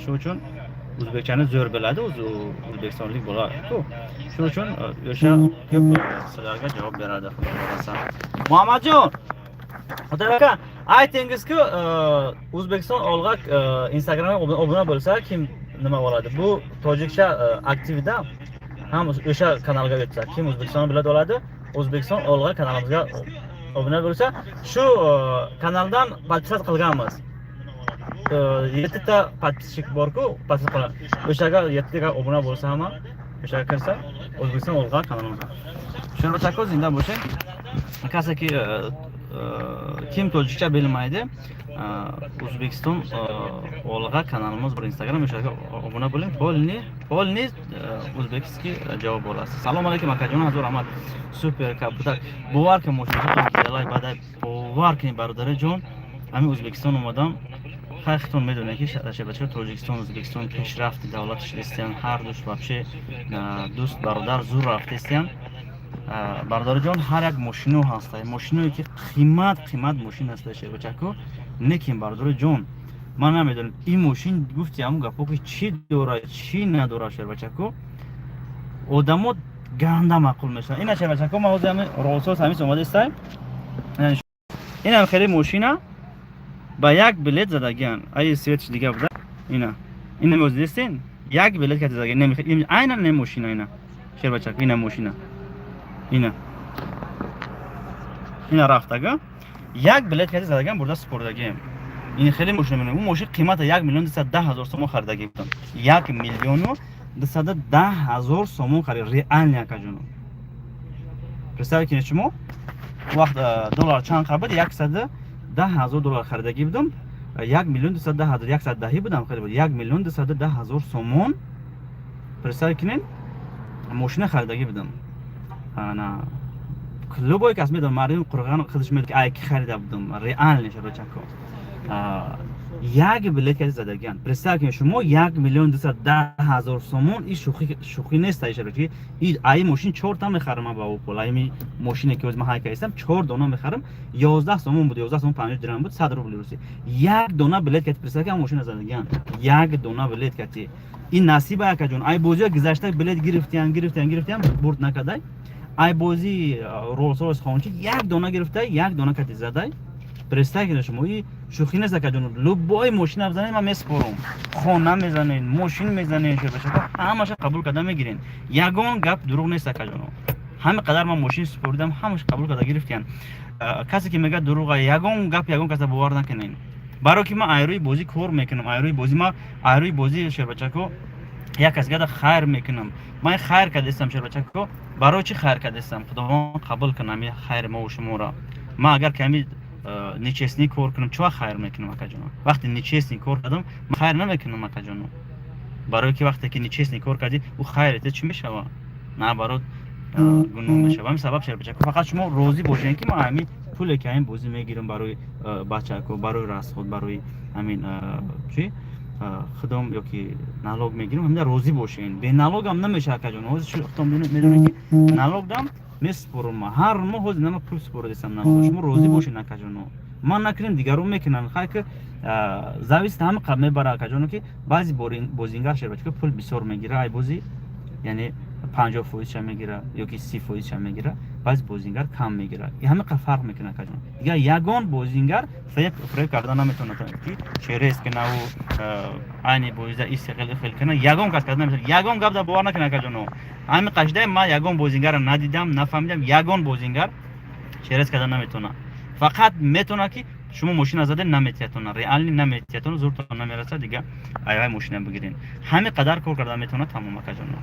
Shu uchun o'zbekchani zo'r biladi, o'zi o'zbekistonlik bo'ladi-ku, shu uchun o'sha ko'p sizlarga javob beradi, xudo xohlasa. Muhammadjon. Aka, aytingizku, O'zbekiston olg'a Instagramga obuna bo'lsa, kim nima oladi? Bu tojikcha aktivda ham o'sha kanalga o'tsa, kim O'zbekiston biladi oladi. O'zbekiston olg'a kanalimizga obuna bo'lsa, shu kanaldan подписать qilganmiz. Yettita подписчик borku, подписать qilgan. O'shaga yettitaga obuna bo'lsa hamma, o'shaga kirsa, O'zbekiston olg'a kanalimizga. Shunga zinda bo'ling. Касе ки kim tojikcha bilmaydi, O'zbekiston olg'a kanalimiz bir Instagram, o'shaga obuna bo'ling. Полный узбекский javob olasiz. Salom alaykum, akajon, ҳазор раҳмат. Супер кабутар. Бовар кун, мошинатон делай бадай. Бовар кунед, бародари ҷон, ҳамин O'zbekiston омадам. Хай, худтон медонед, ки шабача Тоҷикистон, O'zbekiston пешрафти давлат шудастиян, ҳар душ вообще дӯст, бародар зур рафтестиян. Бародарҷон, ҳар як мошино ҳаста, мошиное ки қимат қимат мошин ҳаста, шербачаку. Лекин, бародари ҷон, ман намедонам, ин мошин, гуфти ҳамун гапо, ки чӣ дора, чӣ надора, шербачаку, одамо ганда маъқул мешаванд. Ина, шербачаку, ман ҳозир ҳамин Ролсос ҳамис омадестай. Инам хеле мошина ба як билет задагиан, ай светш дига буда. Ина меоз дестен, як билет кати задагиан, айнан не мошина. Ина, шербачаку, ина мошина, ина рафтага, як билет кати задагиан, бурда супурдагием. Ин хеле мошина мебинем. Ун мошин қимата 1 210 000 сомон харидагӣ будам, 1 210 000 сомон харид реально, акаҷоно. Представь кунед шумо, вақт доллар чанд қа буд? 110 000 доллар харидагӣ будам, 1 210 000, 110-ӣ будам, харида буд 1 210 000 сомон. Представь кунед, мошина харидагӣ будам. Ана, любой кас медонад, мардуми Қурған худаш медонад, ки ай ки харида будам реально, шабачако. Як билет каси задагиан. Представь кунед шумо, 1 210 000 сомон, и шӯхӣ нест, ай шабачи. И ай мошин чорта мехарам ман ба ӯ пул. Ай мошине ки ман ҳайка истам, чор дона мехарам. 11 сомон буд, 11 сомон 50 дирам буд, 100 рубли руси. Як дона билет кати, представь кунед, мошина задагиан, як дона билет кати. Ин насиба, акаҷон. Ай бозиҳо гузашта билет гирифтиян, гирифтиян, гирифтиян, бурд накардай. Ай бози Роллс Ройс хончи як дона гирифтай, як дона кати задай. Представь кунед шумо, и шӯхӣ нест, акаҷон. Любой мошина бизанед, ман меспорам. Хона мезанед, мошин мезанед, шабашака, ҳамаша қабул карда мегирен. Ягон гап дурӯғ нест, акаҷоно. Ҳами қадар ман мошин супоридам, ҳамаша қабул карда гирифтиян. Касе ки мегӯяд дурӯға, ягон гап, ягон каса бовар накунед, барое ки ман айрӯи бозӣ кор мекунам. Айрӯи бозӣ, ман айрӯи бозӣ, шербачако, як кас гада хайр мекунам. Ман хайр кардастам, шербачако. Барои чӣ хайр кардастам? Худованд қабул кунам ами хайри мову шуморо. Ман агар ками нечестный кор кунам, чӣ вақт хайр мекунам, акаҷоно? Вақте нечестный кор кардам, ман хайр намекунам, акаҷоно, барое ки вақте ки нечестный кор кардӣ, ӯ хайрете чӣ мешава? Наоборот, гуноҳ мешава. Ҳамин сабаб, шербачако, фақат шумо розӣ бошед, ки ман ҳамин пуле ки ҳамин бозӣ мегирам, барои бачако, барои расход, барои ҳамин чӣ худом ёки налог мегирам, ҳамина розӣ бошен. Бе налогам намешава, акаҷон. Ҳозир худтон медонед, ки налогдам месупорам ман ҳар моҳ. Ҳозир нама пул супоридесам налог. Шумо розӣ бошед, акаҷоно. Ман накунем, дигарон мекунанд. Хай, ки зависит ҳама қаб мебара, акаҷоно, ки баъзи бозингар, шербачако, пул бисёр мегира ай бозӣ, яъне 50 фоизша мегира ёки 30 фоизша мегира. Баъзи бозингар кам мегира. Ҳама қад фарқ мекунад, акаҷон. Дигар ягон бозингар фиреб карда наметавонад, ки через кунаву айни бозида истиқил хел кунад. Ягон кас карда наметавонад. Ягон гап да бовар накунад, акаҷоно. Ҳами қашида ман ягон бозингарро надидам, нафаҳмидам. Ягон бозингар через карда наметавонад. Фақат метавонад, ки шумо мошина заде, наметиятона, реально наметиятона, зуртон намерасад, дига айвай мошина бигирен. Ҳами қадар кор карда метавонад, тамом, акаҷоно.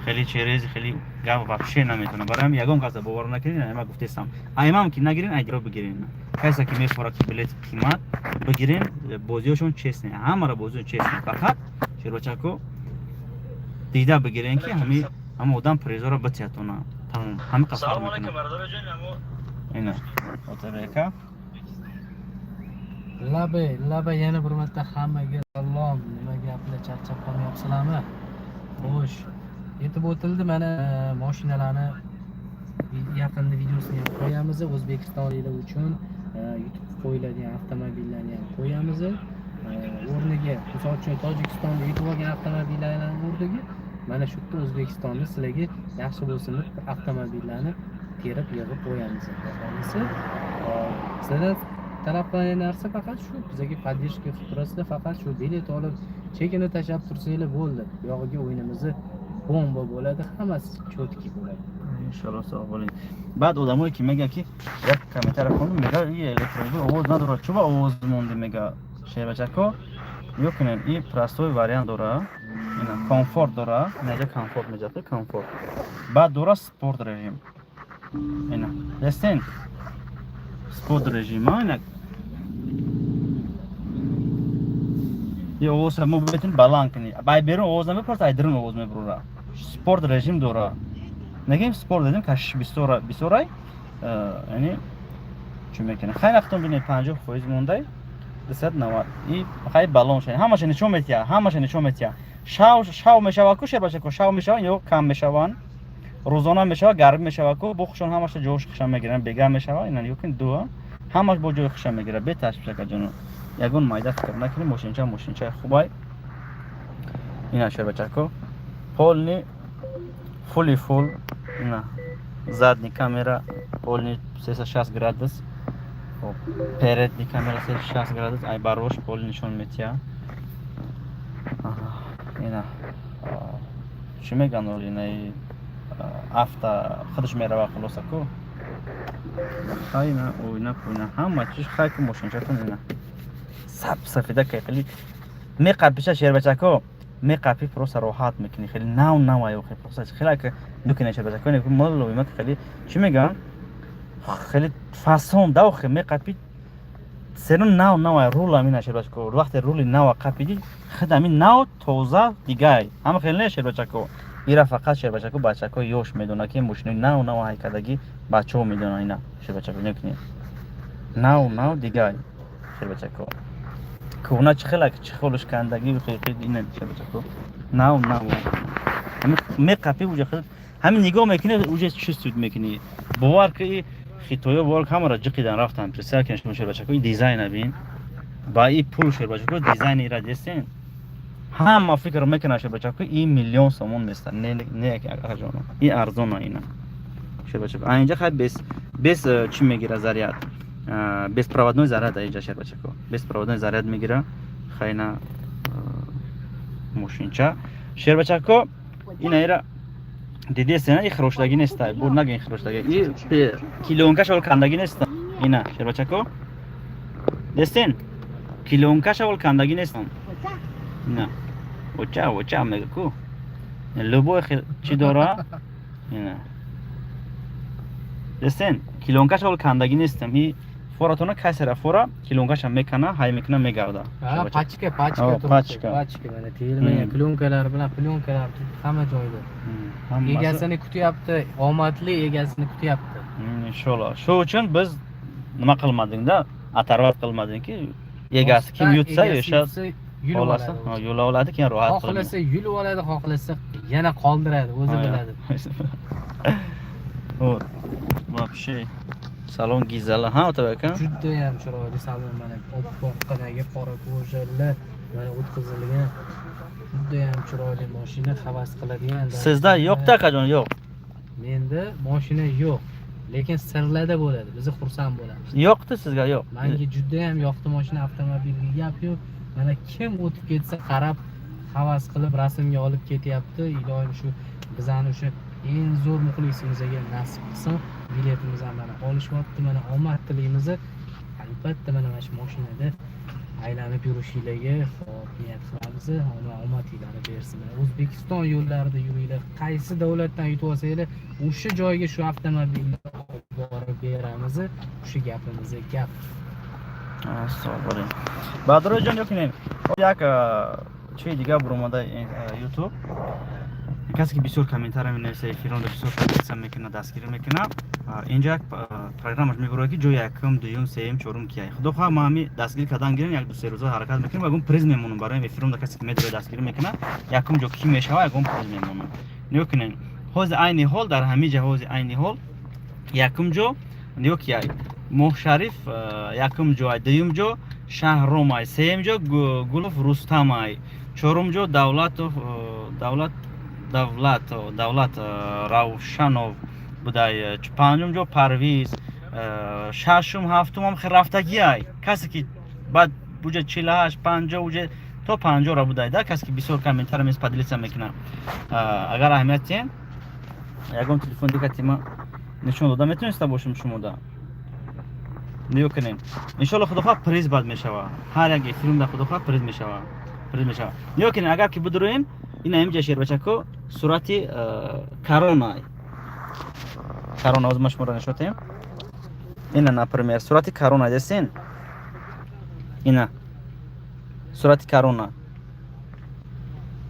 Хеле через, хеле гап вообще наметавонад. Барои ҳамин ягон каса бовар накунед. Ама гуфтестам, аймам ки нагирен, айдиро бигирен. Касе ки мефорад, ки билет қимат бигирен, бозиҳошон честный, ҳамаро бозиҳо честный. Фақат, шербачако, дида бигирен, ки ҳами ҳама одам призоро битиятона, тамом. Ҳами қад фарқ мекунад. Ина оtarека. Лабay, лабay, yana bir marta hammaga salom. Nima gaplar, charchab qolmayapsizlarmi? Xo'sh, yetib o'tildi mana mashinalarni yaqinda videosini ham qo'yamiz. O'zbekistonliklar uchun yutib qo'yiladigan avtomobillarni ham qo'yamiz. O'rniga, misol uchun, Tojikistonda yutib olgan avtomobillarni o'rniga mana shu yerda O'zbekistonda sizlarga yaxshi bo'lsin deb avtomobillarni terib yig'ib qo'yamiz. Xudo xohlasa. Sizlardan talab qilingan narsa faqat shu, bizga поддержка qilib turasizlar, faqat shu bilet olib, chekini tashlab tursanglar bo'ldi. Bu yog'iga o'yinimizni bomba bo'ladi, hammasi чётки bo'ladi. Иншалло, sog' bo'ling. Баъд одамое ки мегӯянд, ки як комментария хондум, мега, и электромобил овоз надорад, чӯба овоз монди, мега. Шербачако, нигоҳ кунед, и простой вариант дора, ина комфорт дора, инаҷа комфорт меҷата, комфорт, баъд дора спорт режим. Ина дестен, спорт режим, а ина и овоза мо метавонем баланд кунӣ, бай берун овоз намепарта, ай дарун овоз мебурора. Спорт режим дора, нагем, спорт режим кашиш бисёра бисёрай, яъне чӣ мекунем, хай вақтон бинед, 50% мондай, 290 и хай балон шад, ҳамаша нишон метиҳа, ҳамаша нишон метиҳа. Шав шав мешава ку, шербачако, шав мешава ё кам мешаванд, рӯзона мешава, гарм мешава ку, бо хушон ҳамаша ҷош хушам мегиранд, бега мешава. Ина нигоҳ кунед, дуа ҳамаш бо ҷои хушам мегирад, беташвишака ҷоно, ягон майда фикр накунед. Мошинча мошинчаи хубай. Ина, шербачако, полный, фули фул. Ина задний камера полный 360 градус, хоб, передний камера 360 градус, ай барош полный нишон метиҳа. Ина чӣ меган, инаи авто худаш мерава, хулоса ку. Хай, ина оина пойна, ҳама чиз хай ку. Мошинчатон ина саб сафеда ка, хеле меқапиша, шербачако, меқапи, просто роҳат мекунӣ, хеле нав нав ай, просто хеле ка дукина, шербачако, моловима, хеле чӣ мегӯям, хеле фасон да, охе, меқапи, серун нав нав ай. Рулам ина, шербачако, вақте рули нава қапидӣ, худ ҳамин нав тоза дигай ҳама, хеле не, шербачако. Ира фақат, шербачако, бачако ёш медонад, ки мошинои нав нав ҳайкардагӣ бачаҳо медонанд. Ина, шербачако, нигоҳ, нав нав дигай, шербачако. Кӯҳна чӣ хелак, чӣ холуш кандагӣ, ина, шербачако, нав нав меқапи, уже ҳамин нигоҳ мекунӣ, уже чувствует мекунӣ, бовар ки хитоё, бовар ки ҳамаро ҷиқидан рафтан. Представь кунед шумо, шербачако, ин дизайна бин ба и пул, шербачако, дизайни ира дестен, ҳама фикр мекунад, шербачако, ин миллион сомон места. Не, не, акаҷоно, ин арзона. Ина, шербачако, а инҷа хай без чӣ мегира, заряд, беспроводной заряд инҷа, шербачако, беспроводной заряд мегира. Хайна мошинча, шербачако, ина ира дидесена, и хироштагӣ неста, бур нага, ин хироштагӣ, и клёнкаш ол кандагӣ неста. Ина, шербачако, дестен, клёнкаш ол кандагӣ неста. Ина оча оча мега ку, любой чӣ дора. Ина дестен, клёнкаш ол кандагӣ нестам. И форатона касера фора клёнкашам мекана, ҳай мекуна, мегарда. Пачка, пачка. Пачка. Пачка, mana termagan клёнка lar bilan, плёнка lar turibdi hamma joyda. Egasini kutyapti, omadli egasini kutyapti. Inshaalloh. Shu uchun biz nima qilmadingda, оторвать qilmadingki, egasi kim yutsa, o'sha yulib olasa oladi. Yula oladi, keyin rohat. Xohlasa yulib oladi, xohlasa yana qoldiradi, o'zi biladi. Вот вообще salon gizala, ha, Otabek aka? Judayam chiroyli salon, mana oppoqqinagi qora кожа lar mana o'tkazilgan, judayam chiroyli mashina, havas qiladigan. Sizda yo'qda, akajon, yo'q? Menda mashina yo'q, lekin sirlarda bo'ladi, biz xursand bo'lamiz. Yo'qdi, sizga yo'q. Manga judayam yoqdi mashina, avtomobilga gap yo'q. Mana kim o'tib ketsa, qarab, havas qilib rasmga olib ketyapti. Iloyim, shu bizani o'sha eng zo'r muxlisimizga nasib qilsin. Biletimizni ham mana olishyapti, mana omad tilaymiz albatta. Mana shu mashinada aylanib yurishinglarga hop niyat qilamiz. Alloh omadinglarni bersin. Mana O'zbekiston yo'llarida yuringlar, qaysi davlatdan yutib olsanglar, o'sha joyga shu avtomobilni olib borib beramiz. Shu gapimiz gap. Sog' bo'ling, Badirjon. Yo'q, як чизи дигар буромада Ютуб, касе ки бисёр комментария менависа, эфиронда бисёр подписка мекуна, дастгирӣ мекуна, инҷа як программаш мебурад, ки ҷои якум, дуюм, сеюм, чорум кияй. Худо хоҳад, ма ҳами дастгирӣ кардан гирем, як ду се рӯза ҳаракат мекунем, ягон приз мемонам барои эфиронда. Касе ки медорад, дастгирӣ мекуна, якум ҷо кӣ мешава, ягон приз мемонам. Нигоҳ кунед, ҳозир айни ҳол дар ҳамин ҷа, ҳозир айни ҳол якум ҷо нигоҳ кияй: Моҳшариф якум ҷой, дуюм ҷо Шаҳромай, сеюм ҷо Гулов Рустамай, чорум ҷо Давлатов, Давлат, Давлат, Давлат Равшанов будай, панҷум ҷо Парвиз. Шашум, ҳафтум ҳам хел рафтагиай. Касе ки баъд буҷа 48, 50, уже то 50-ра будай да, касе ки бисёр комментария мес, поделиться мекунад. Агар аҳамият диҳем, ягон телефон дига тима нишон дода метавониста бошем шумода. Нигоҳ кунем, иншоалло, худохоҳ, приз бад мешава. Ҳар як эфирум да, худохоҳ, приз мешава, приз мешава. Нигоҳ кунем, агар ки бидуроем, ина инҷа, шербачако, сурати корона, корона. Ҳозир ма шуморо нишон диҳем. Ина, например, сурати корона десен, ина сурати корона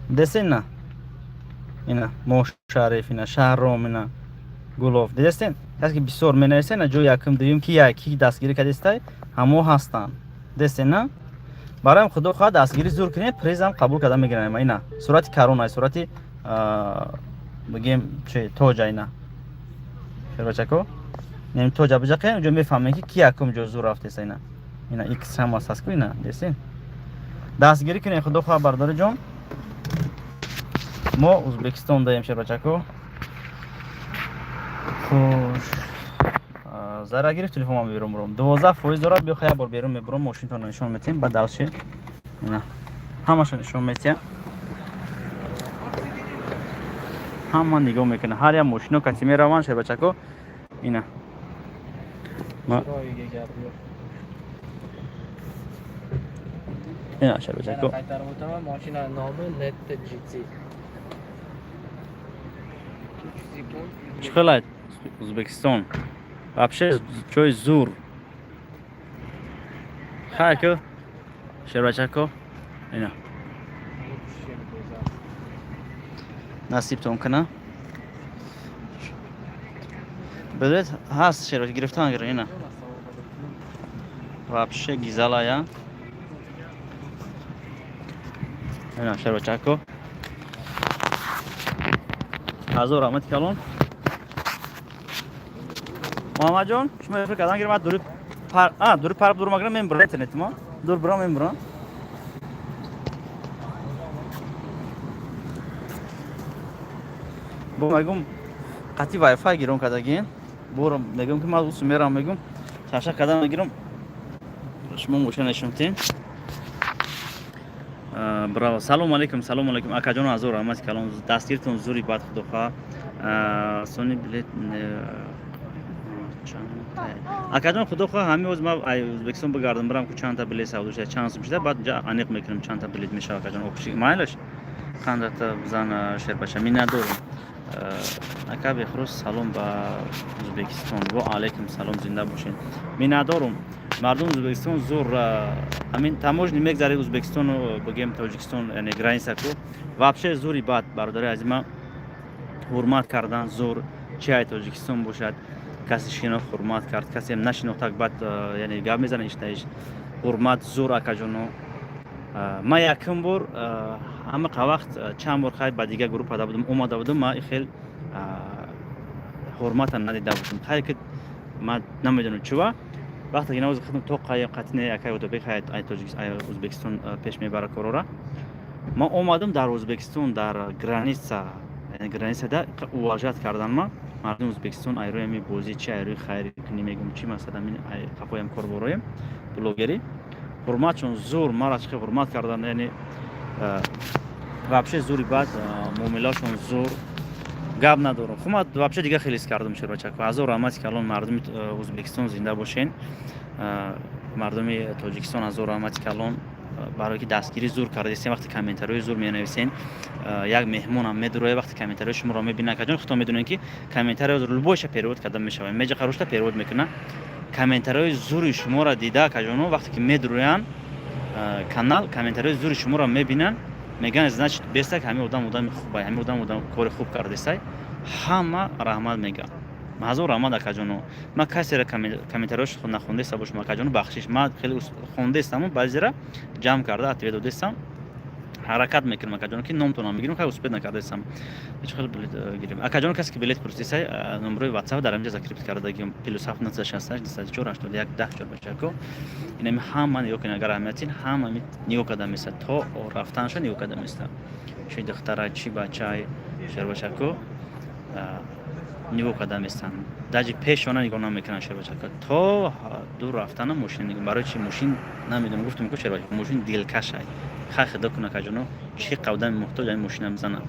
десен, на, ина Мошариф, ина Шаҳром, ина Гулов дидестен. Касе ки бисёр менависен, ҷои якум, дуюм, ки як ки дастгирӣ кардистай, ҳамо ҳастанд, дестен, на. Бароям, худо хоҳад, дастгирӣ зур кунем, призам қабул карда мегирем. Ина сурати корона, сурати, бигем, чи, тоҷа. Ина, шербачако, нем тоҷа биҷақем, ҷо мефаҳмем, ки ки якум ҷо зур рафтеса. Ина, ина икс ҳамас ҳаст ку, ина дестен. Дастгирӣ кунем, худо хоҳад, бардори ҷон. Мо Ӯзбекистон даем, шербачако. Хуш, зара гирифт телефонам, берун буром, 12% дорад. Биё, як бор берун мебуром, мошинтонро нишон метиҳем. Баъд дальше ина ҳамаша нишон метиҳам. Ҳама нигоҳ мекунад, ҳар як мошино кати мераванд, шербачако. Ина. Chiroyiga gap yo'q. Ина, шербачако. Yana qaytarib o'taman, mashinani nomi Netta GT. Чӣ хелай Ӯзбекистон? Вообще ҷои зур. Хай ку, шербачако, ина насибтон куна. Билет ҳаст, шербача, гирифтан гира. Ина вообще гизалая. Ина, шербачако, ҳазор раҳмати калон. Муҳаммадҷон, шумо эфир кардан гирем. Дури пар, а дури пар дур магирам, мембурам интернети мо дур бурам, мембурам. Бо мегум, қатъи вайфай гирон кардагин. Борам, мегум, ки ман усу мерам, мегум, шаша кардан мегирам, шумо мошина нишонтен. Браво, салому алейкум, салому алейкум, акаҷон, ҳазор раҳмати калон, дастгиртон зури бад, худохоҳ. Сони билет акаҷон, худохоҳ, ҳамин оз ма Ӯзбекистон бигардам, бирам ку, чандта билет савдо шуда, чанд сум шуда, баъд инҷа аниқ мекунем, чандта билет мешава, акаҷон. Опши майлаш қандата зан, шербача, миннатдорем. Ака Бехрӯз, салом ба Ӯзбекистон. Во алайкум салом, зинда бошед, миннатдорум. Мардуми Ӯзбекистон зур. Ҳамин таможни мегзари Ӯзбекистону, бигем, Тоҷикистон, яъне граница ку, вообще зури бад, бародари азима, ҳурмат кардан зур. Чи ай Тоҷикистон бошад, касе шинохт, ҳурмат кард, касеам нашинохтак, баъд, яъне гап мезана, ишнаиш ҳурмат зур, акаҷоно. Ман якум бор ҳама вақт, чанд бор, хай, ба дигар группа да будум, омада будум, ман хел ҳурмата надида будум. Хай ки ман намедонам чува, вақте ки навози худам то қатине акай Отобек ай Ӯзбекистон пеш мебара корора, ман омадам дар Ӯзбекистон, дар граница, границада уважать кардан ма мардуми Ӯзбекистон. Айрӯи ами бозӣ, чи айрӯи хайри кунӣ, мегум, чи масалан, қафоям корбороем блогерӣ, ҳурматшон зур. Мара чӣ хел ҳурмат кардан, яъне вообще зури бад, муомилашон зур, гап надорам. Хуб, ман вообще дига хеле ҳис кардам, шербачако. Ҳазор раҳмати калон, мардуми Ӯзбекистон, зинда бошен. Мардуми Тоҷикистон, ҳазор раҳмати калон, барое ки дастгирӣ зур кардастем. Вақте комментариҳои зур менависен, як меҳмонам медуроя, вақте комментариҳои шуморо мебинад, акаҷон, худтон медонед, ки комментариҳо любойша перевод карда мешавад, меҷақарушта перевод мекунад. Комментариҳои зури шуморо дида, акаҷоно, вақте ки медуроянд канал, комментариҳои зури шуморо мебинанд, мегӯянд: «Значит, бестак ҳамин одам одами хубай, ҳамин одам одам кори хуб кардесай». Ҳама раҳмат мегӯянд. Ҳазор раҳмат, акаҷоно. Ман касеро комментариҳош нахондаеста бошам, акаҷоно, бахшиш. Ман хеле хондаестаму баъзера ҷамъ карда ответ додестам. Ҳаракат мекунам, акаҷоно, ки номтонам бигирам. Хай, успеть накардаестам. Чӣ хел билет гирем, акаҷоно? Касе ки билет пурсисай, номерои WhatsApp дар ҳаминҷа закрепить кардагим: +7 968 204 81 10. Чорбачако, инами ҳама нигоҳ кунед, агар аҳамиятин, ҳама нигоҳ карда места, то рафтанша нигоҳ карда места, чи духтара, чи бачаи, шербачако, нигоҳ карда местанд. Даже пешона нигоҳ намекунанд, шербачака, то дур рафтана мошин нигоҳ. Барои чи мошин намедонам, гуфтам ку, шербача, мошин дилкашай. Хай, худо куна, акаҷоно, чӣ қавдами муҳтоҷ ами мошина мезана.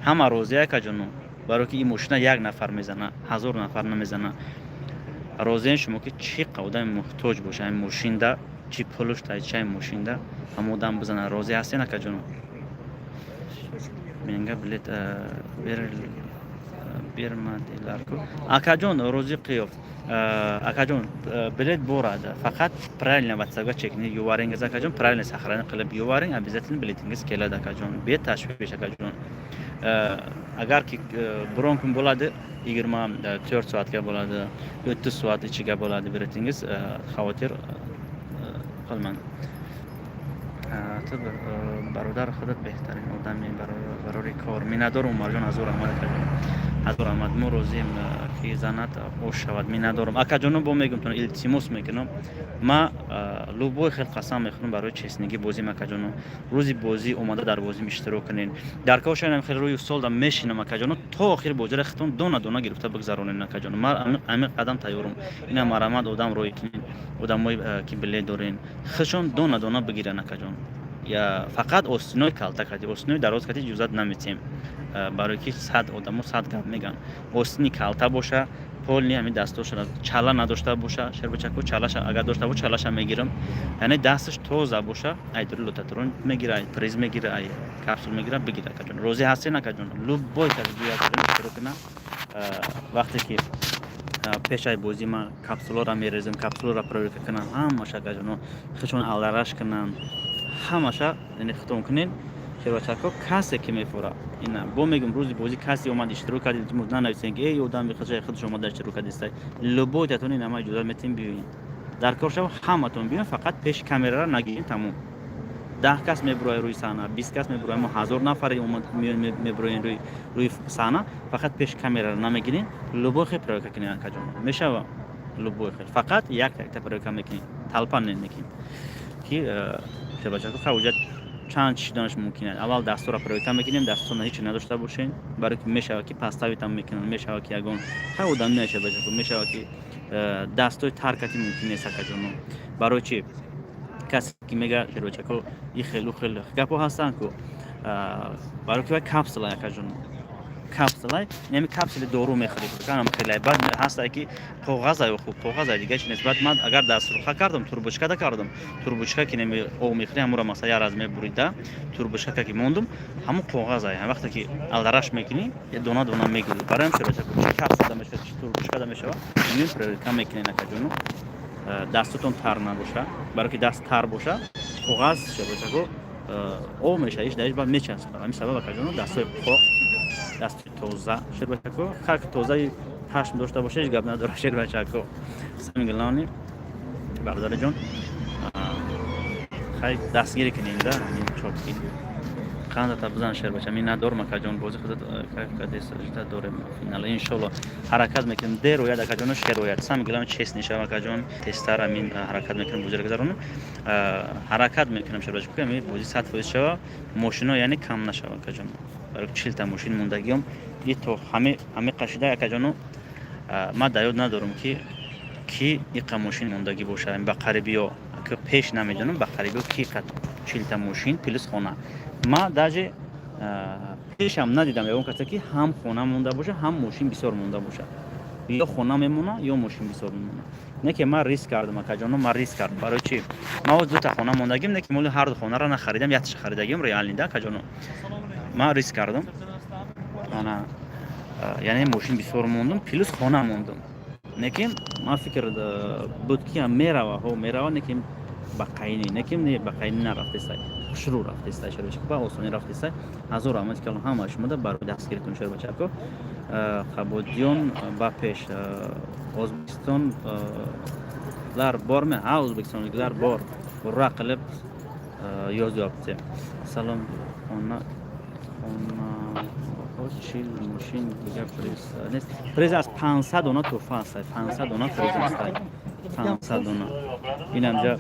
Ҳама розия, акаҷоно, барое ки ин мошина як нафар мезана, 1000 нафар намезана. Розиен шумо, ки чӣ қавдами муҳтоҷ боша ами мошинда, чӣ пулуш тай, чай мошинда, ҳама одам бизана? Розӣ ҳастен, акаҷоно? Менга билет бермадиларку, акаҷон Розиқиёв. Акаҷон, билет борад, фақат правильно ватсапга чекни юварингиз, акаҷон, правильно сохранить қилиб юваринг, обязательно билетинgiz келadi, акаҷон, беташвиш, акаҷон. Agar ki biron kun bo'ladi, 24 soatga bo'ladi, 30 soat ichiga bo'ladi biletingiz, xavotir qilmang. Ту, бародар, худат беҳтарин одами барори кор. Миннатдорум, Умарҷон, ҳазор раҳмат, акаҷон, ҳазор раҳмат. Мо розием, ки занат ош шавад. Миннатдорум, акаҷоно. Бо мегумтон, илтимос мекунам, ма любой хел қасам мехӯрам барои честныйги бозим, акаҷоно. Рӯзи бозӣ омада дар бозим иштирок кунен. Дар кошанам хел рӯи столда мешинам, акаҷоно, то охири бозиро хитон дона дона гирифта бигзаронем, акаҷоно. Ма ами қадам тайёрум. Ина марамад одам рӯй кунен, одамое, ки билет дорен, худшон дона дона бигиран, акаҷон. Я фақат остинои калта кати, остинои дароз кати иҷозат наметиҳем, барое ки 100 одамо 100 гап меган. Остини калта боша, полный ҳами дастоша чала надошта боша, шербачако. Чалаша агар дошта боша, чалаша мегирам. Яъне дасташ тоза боша, ай дури лототрон мегира, ай приз мегира, ай капсул мегира, бигира, акаҷон. Розӣ ҳастен, акаҷон? Любой кас биёяд, иштирок куна. Вақте ки пешаи бозӣ ма капсуларо мерезем, капсуларо проверка кунам ҳамаша, акаҷоно, худшон алдараш кунанд ҳамаша. Яъне хитон кунен, шербачако, касе ки мефура. Ина бо мегум, рӯзи бозӣ касе омад, иштирок кард, илтимос, нанависен, ки эй, одами худаш омада иштирок кардистай. Любой татон ина ма иҷозат метиҳем, биёен. Дар кор шава, ҳаматон биёен, фақат пеши камераро нагирен, тамом. 10 кас мебурояд рӯи саҳна, 20 кас мебурояд, мо 1000 нафаре мебуроем рӯи саҳна, фақат пеши камераро намегирем. Любой хел проверка кунем, акаҷон, мешава? Любой хел, фақат якта якта проверка мекунем, толпа намекунем, ки шербачако хавҷат чанд чӣ шуданаш мумкин аст. Аввал дастора проверка мекунем, дастона ҳеч надошта бошен, барое ки мешавад, ки подставить ам мекунанд, мешавад, ки ягон хай одам не, шербачако, мешавад, ки дастои таркати мумкин нест, акаҷоно. Барои чи касе ки мега, шербачако, и хел у хел гапҳо ҳастанд ку, барое ки вай капсула, акаҷоно, капсулай, яъне капсули дору мехӯрӣ, канам хеле баъд ҳастае, ки коғазай, хуб, коғазай, дига чи нест. Баъд ман агар даструха кардам, трубочкада кардам, трубочка ки неми об мехӯрӣ, ҳамура масалан як раз мебурида, трубочка ки мондум, ҳамун коғазай, вақте ки алдараш мекунӣ, дона дона мегирӣ. Барои ҳам, шербачако, чи капсулда мешавад, чи трубочкада мешавад, миён проверка мекунед, акаҷоно, дастотон тар набоша. Барое ки даст тар боша, коғаз, шербачако, об мешава, иш даиш баъд мечаспад. Ҳамин сабаб, акаҷоно, дастои пок, дасти тоза, шербачако, хак тозаи пашм дошта боша, ҳеҷ гап надора, шербачако. Самое главное, бародарҷон, хай дастгирӣ кунем да ҳамин чотки қандата бизан, шербача. Миннатдорам, акаҷон. Бози худат кайф кардеста дорем. Финала, иншолло, ҳаракат мекунем, дер ояд, акаҷоно, шер ояд. Самое главное, честный шава, акаҷон. Тезтар амин ҳаракат мекунем, бозиро гузаронем. Ҳаракат мекунем, шербача, ки ами бози 100% шава, мошино яъне кам нашава, акаҷон. Барои 40-та мошин мондагиём и то ҳаме қашида, акаҷоно. Ман дар ёд надорам, ки иқа мошин мондагӣ боша ба қарибиё, ки пеш намедонам, ба қарибиё ки иқа 40-та мошин плюс хона. Ма даже пешам надидам ягон касе, ки ҳам хона монда боша, ҳам мошин бисёр монда боша. Ё хона мемона, ё мошин бисёр мемона. Не ки ман риск кардам, акаҷоно, ман риск кардам. Барои чӣ? Ман оз дута хона мондагим, не ки моли ҳарду хонаро нахаридам, якташа харидагим реально да, акаҷоно. Ман риск кардам ана, яъне мошин бисёр мондум, плюс хона мондум. Лекин ман фикр буд, ки мерава, ҳо, мерава, лекин ба қайни, лекин не, ба қайни нарафтесай, хушрӯ рафтесай, шербачако, ба осонӣ рафтесай. Ҳазор раҳмати калон ҳама шумода барои дастгиритон, шербачако. Қабодиён ба пеш. O'zbekiston lar bormi? Ha, o'zbekistonliklar bor, ура qilib yozyapti. Salom, xona хонаҳо 40 мошин, дига приз нест? Приз аз 500 дона тӯҳфа аст, 500 дона приз аст, 500 дона. Инамҷа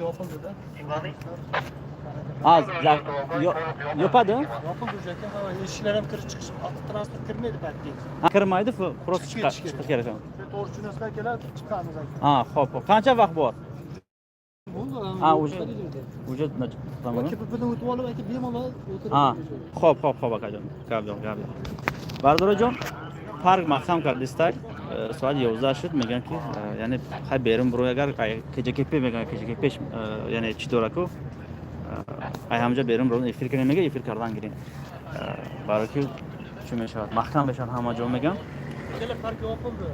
аз yopadi. Yopildi уже, aka. Eshiklar ham kirib chiqish, avtotransport kirmaydi paytga. Kirmaydi, просто Chiqib ketish chiqish kerak. To'rtchinoslar keladi, chiqamiz aka. Ha, xo'p, xo'p. Qancha vaqt bor? Bo'ldi. Ha, уже tamom. KPPdan o'tib olib aka, bemalol o'tirib. Ha, xo'p, xo'p, xo'p akajon. Gap yo'q, gap yo'q. Бародароҷон, парк маҳкам кардистак. Соат 11 шуд, мегӯянд ки яъне хай берун буро, агар КЖКП мегӯянд, КЖКП яъне чӣ дораку, ай ҳамҷа берун буро, эфир кунем, мега эфир кардан гирем. Барои ки чӣ мешавад, маҳкам мешавад ҳама ҷо, мегӯям. Ikkala park yopildi.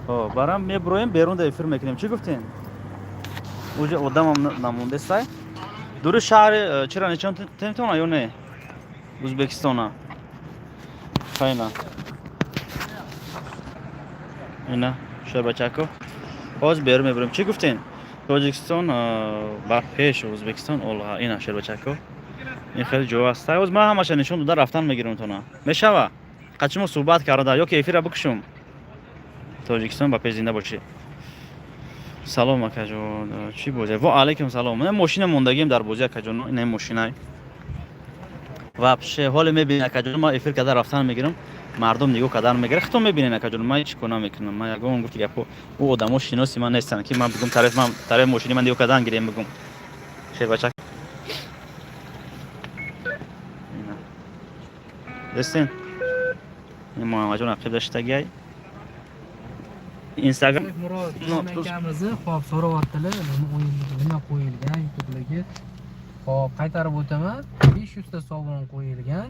Хоб, барам мебуроем, берун да эфир мекунем. Чӣ гуфтем? Уже одамам намондестай. Дури шаҳри чира нечон темтона ё не? Ӯзбекистона. Хайна. Ина шербачако. Ҳозир берун мебурем. Чӣ гуфтем? Тоҷикистон бар пеш, Ӯзбекистон олға. Ина шербачако. Ин хеле ҷо аст. Ҳоз ман ҳамаша нишон дода рафтан мегирам тона. Мешава? Қачимо суҳбат карда ё ки эфира бикушум? Тоҷикистон ба пеш, зинда бошӣ. Салом, акаҷон, чӣ бозӣ? Во алайкум салом. Ина мошина мондагием дар бозӣ, акаҷон, ина мошинай. Вообще ҳоле мебинед, акаҷон, ман эфир карда рафтан мегирам, мардум нигоҳ кардан мегирад, худтон мебинед, акаҷон, ман ҳеҷ кор намекунам. Ман ягон гуфти гапо, ӯ одамо шиноси ман нестанд, ки ман бигум тараф, ман тарафи мошини ман нигоҳ кардан гирем, бигум. Шербачак. Ина. Дестен? Ин Муҳаммадҷон ақиб даштагиай. Instagram. Murod No, akamizni hop so'rayaptilar, nima o'yin, nima qo'yilgan YouTube'larga. Hop, qaytarib o'taman. 500 ta sovrin qo'yilgan,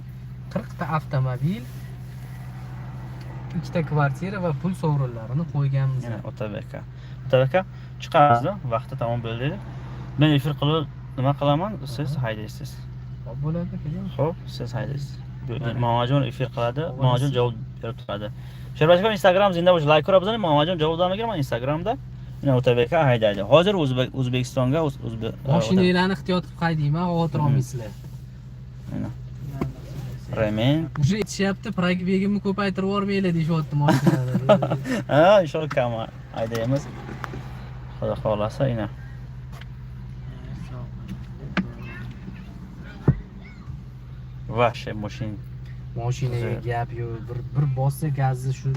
40 ta avtomobil, ikkita kvartira va pul sovrinlarini qo'yganmiz. Yana Otabek aka. Otabek aka, chiqamiz, vaqti tamom bo'ldi. Men efir qilib nima qilaman, siz haydaysiz. Hop, bo'ladi, akajon. Xo'p, siz haydaysiz. Mana. Muhammadjon efir qiladi, Ovoz. Muhammadjon javob berib turadi. Sherbachakon, Instagram zinda bo'lish, layk ko'ra bizani, Muhammadjon javob bermagan Instagramda. Ina Otabek aka haydaydi. Hozir O'zbekistonga O'zbek Mashinanglarni ehtiyot qilib haydayman, xavotir olmaysizlar. Ina. Remen. Уже aytishyapti, пробег imni ko'paytirib yubormanglar deyishyapti mashinada. Ha, inshaalloh kam haydaymiz. Xudo xohlasa, ina. Вообще moshin. Mashinaga gap yo'q, bir bossa gazni shu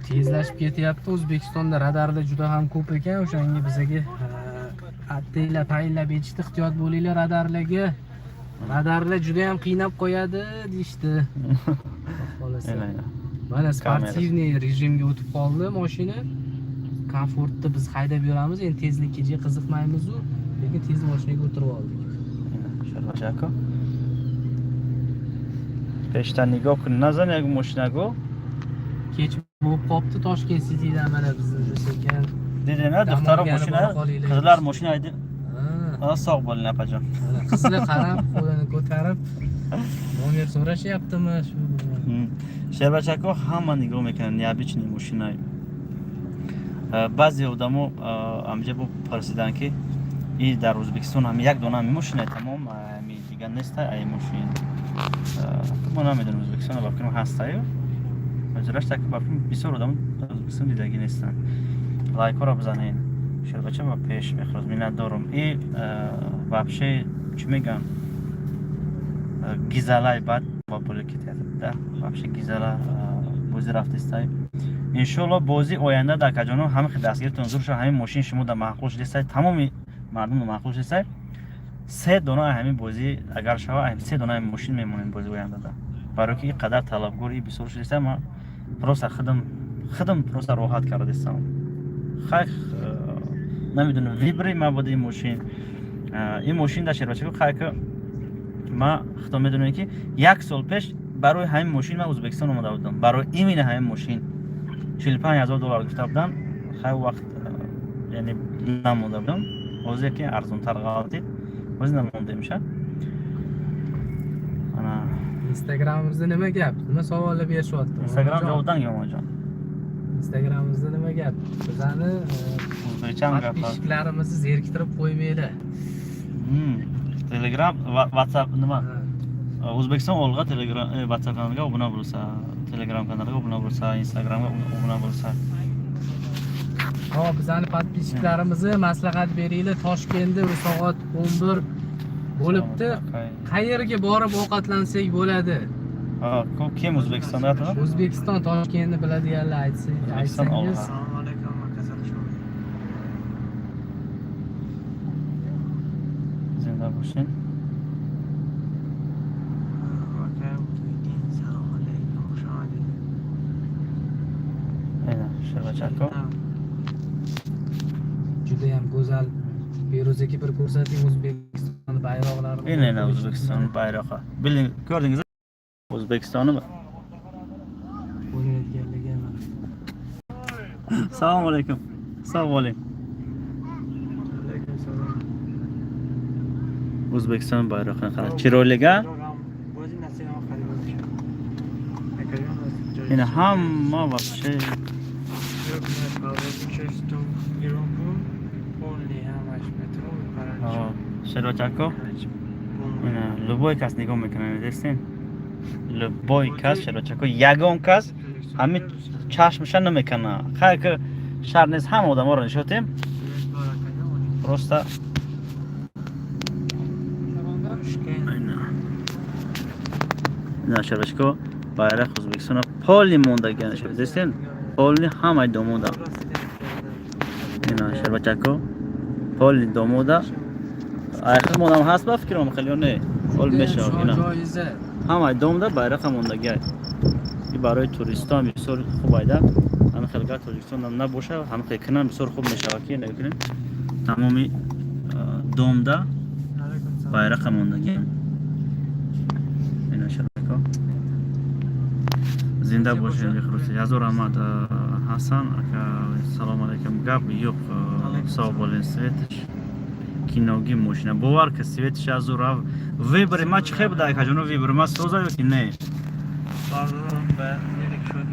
tezlashib ketyapti. O'zbekistonda radarlar juda ham ko'p ekan, o'shanga bizaga attanglar tayinlab aytishdi, ehtiyot bo'linglar radarlarga. Radarlar juda ham qiynab qo'yadi deyishdi. Xudo xohlasa. Ina, ina. Mana спортивный rejimga o'tib qoldi mashina. Komfortda biz haydab yuramiz, endi tezlikka qiziqmaymiz-u, lekin tez mashinaga o'tirib oldik. Ина, Sherbachako. Пештар нигоҳ кун, назан як мошинаго. Kech bo'lib qolibdi, Toshkent Citydan mana bizni sekin Дидена, dam духтаро olgani мошина, bora qolinglar. Qizlar мошина haydi. Ha, Sog' bo'ling, opajon. mana qizlar qarab, qo'lini ko'tarib nomer so'rashyaptimi shu. Sherbachako, ҳама нигоҳ мекунанд, необычный мошина. Баъзе одамо амҷа бо пурсиданд, ки и дар Ӯзбекистон ҳами як дона ҳами мошина тамом, ҳами дигар неста ай мошин. Мо намедонем, Ӯзбекистон ба фикрам ҳастаю. Ҳозираш так ба фикрам бисёр одамо дар Ӯзбекистон дидагӣ нестанд. Лайкҳоро бизанед. Шербача ба пеш, мехроз, миннатдорум. И вообще чӣ мегӯям? Гизалай бад ба пули кетяд да, вообще гизала бозӣ рафтистай. Иншоалло, бозӣ оянда дар каҷоно ҳама хел дастгиритон зур шуд, ҳамин мошин шумо да маъқул шудистай, тамоми мардум да маъқул шудистай. Се дона ҳамин бозӣ агар шава, се дона ҳамин мошин мемонем бозӣ ояндада, барои ки ин қадар талабгор и бисёр шудистай. Ман просто худам просто роҳат кардистам. Хай, намедонам, выбори ман буд ин мошин. Ин мошин дар Шербачако, хай ки ма худо медонем, ки як сол пеш барои ҳамин мошин ман Ӯзбекистон омада будам, барои именно ҳамин мошин 45 000 доллар гуфта будам. Хай, вақт яъне намонда будам, ҳозир ки арзонтар ғалтид, ҳозир намонда мешад. Ана. Instagramimizda nima gap? Nima savollar berishyapti? Instagram javobdan yomonjon. Instagramimizda nima gap? Bizani O'zbekcham gaplar. Подписчик larimizni zeriktirib qo'ymanglar. Telegram, WhatsApp nima? Ha. O'zbekiston olg'a Telegram, WhatsApp kanaliga obuna bo'lsa, Telegram kanaliga obuna bo'lsa, Instagramga obuna bo'lsa. Hop, bizani подписчик larimizni maslahat beringlar. Toshkentda bu soat 11 bo'libdi. Qayerga borib ovqatlansak bo'ladi? Kim O'zbekistonda? O'zbekiston Toshkentni biladiganlar aytsin, O'zbekiston aytsangiz. olg'a. Assalomu alaykum, akalar. Zinda bo'shing. Aka, salom alaykum, xush omading. Ena, Sherbachako. Juda ham go'zal. Feruz aka, bir ko'rsating O'zbekiston bayroqlarini. Ena, ena, O'zbekiston bayrog'i. Bilding, ko'rdingiz? O'zbekistonni. O'ynayotganligi mana. Assalomu alaykum. Sog' bo'ling. Alaykum salom. O'zbekiston bayrog'ini qara. Chiroyli-a? O'zi nasib qilib akajon. Ena, hamma вообще. Yo'q, чисто громко, полный ҳамаш метро. Sherbachako. Ena, любой кас нигоҳ мекунад, дестин? Любой кас, Sherbachako, ягон кас ҳамин чашмша намекунад. Хайр ки шаҳр нест, ҳама одаморо нишотем. Просто ина. Ина, Sherbachako, bayroq O'zbekistona полный мондаги, дестин? Полный ҳамаи домода. Ина, Sherbachako, полный домода. Ай худмонам ҳаст ба фикрам хеле ё не? Ҳол мешавад ина. Joiza. Ҳамаи домда байрақа мондагиай. И барои туристҳо ҳам бисёр хуб айда. Ҳами хелга Тоҷикистон ҳам набоша, ҳами хел кунам бисёр хуб мешавад ки нагӯем тамоми домда байрақа мондагиам. Ина, Шербако. Зинда бошед, Бехрӯз. Ҳазор раҳмат, Ҳасан ака, салом алайкум. Гап yo'q, sog' bo'ling. Цвет иш киноги мошина. Бовар ки цвет иш аз ура выбор и ма чӣ хел буда, акаҷоно, выбор ма соза ё ки не? Бародарам ба нерик шуд.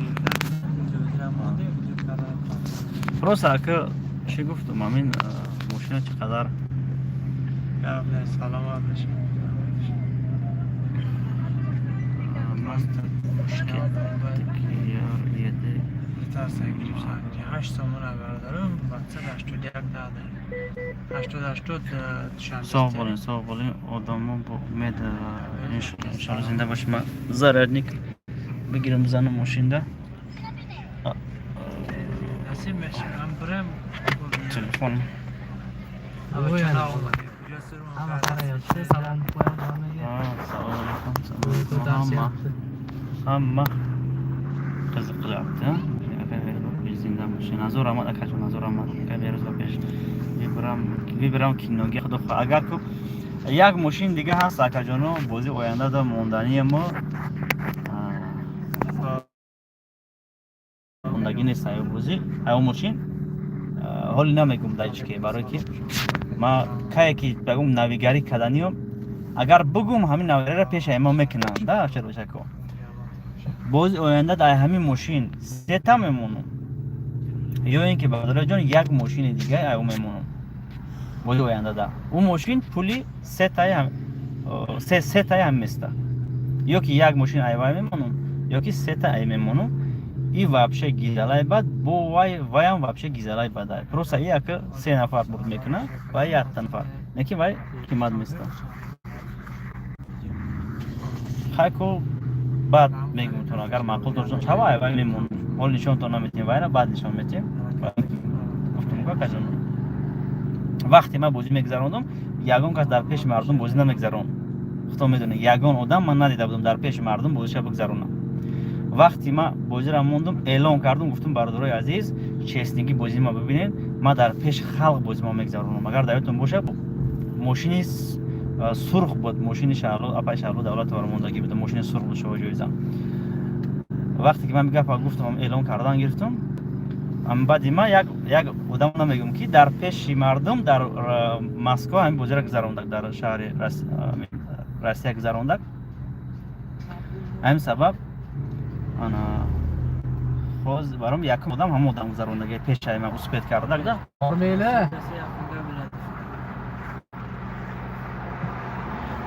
Просто ака, чӣ гуфтум, ҳамин мошина чӣ қадар. Гап нест, саломат бошед. Ман еде. 8 сомона бародарам, мақсад 81 даде. 80 80 душанбе. Sog' bo'ling, sog' bo'ling. Одамо бо умед, иншолло, иншолло, зинда бошед. Ман зарядник бигирам, бизанам мошинда. Насиб мешавам, ман бирам. Телефон. Voy, ana. Hamma qarayapti, salom qo'yamiz hammaga. Assalomu alaykum. Assalomu alaykum. Hamma Ko'tarishyapti. Hamma qiziq qilyapti. Zinda bo'shing. Назор раҳмат, акаҷон, назор раҳмат. Ака Берӯз, ба пеш. Выбор ам, выбор ам киноги, худо хоҳад. Агар ку як мошин дига ҳаст, акаҷоно, бози оянда да мондании мо мондагӣ нест аю бозӣ, аю мошин. Ҳоли намегум дар чӣ ки, барое ки ма кае ки багум навигарӣ каданиё, агар бугум ҳамин навигариро пешаи мо мекунанд да, Шербачако. Бози оянда дар ҳамин мошин сета мемонам ё ин ки, бародарҷон, як мошини дига аю мемонам. Бози оянда да ӯ мошин пули сетаи сетаи ҳам места, ё ки як мошин айвай мемонам, ё ки сета ай мемонам. И вообще гизалай бад бо вай, ваям вообще гизалай бадай. Просто и яка се нафар бурд мекуна, вай якта нафар, лекин вай қимат места. Хайко, баъд мегумтон, агар маъқул дошта шава, ай вай мемонам. Ҳол нишонтон наметем вайра, баъд нишон метем. Гуфтум какаҷон, вақте ман бозӣ мегузарондум, ягон кас дар пеши мардум бозӣ намегузаронд. Худо медонад, ягон одам ман надида будам дар пеши мардум бозиша бигузаронам. Вақте ман бозиро мондум, эълон кардум, гуфтум: «Бародарои азиз, честный ги бозии ма бибинед, ман дар пеши халқ бозӣ ма мегузаронам». Агар дар ёдтон боша, мошини сурх буд, мошини Шаҳло, апаи Шаҳло Давлатоваро мондагӣ буд, мошини сурх буд, шоҳ ҷоиза. Вақте ки ман гапа гуфтам, эълон кардан гирифтум, баъди ман як одам намегӯм, ки дар пеши мардум дар Москва ҳамин бозиро гузарондак, дар шаҳри Россия гузарондак. Ҳамин сабаб ана ҳоз баром якум одам ҳамон одам гузарондаги пешаи ман успеть кардак да. Bormanglar.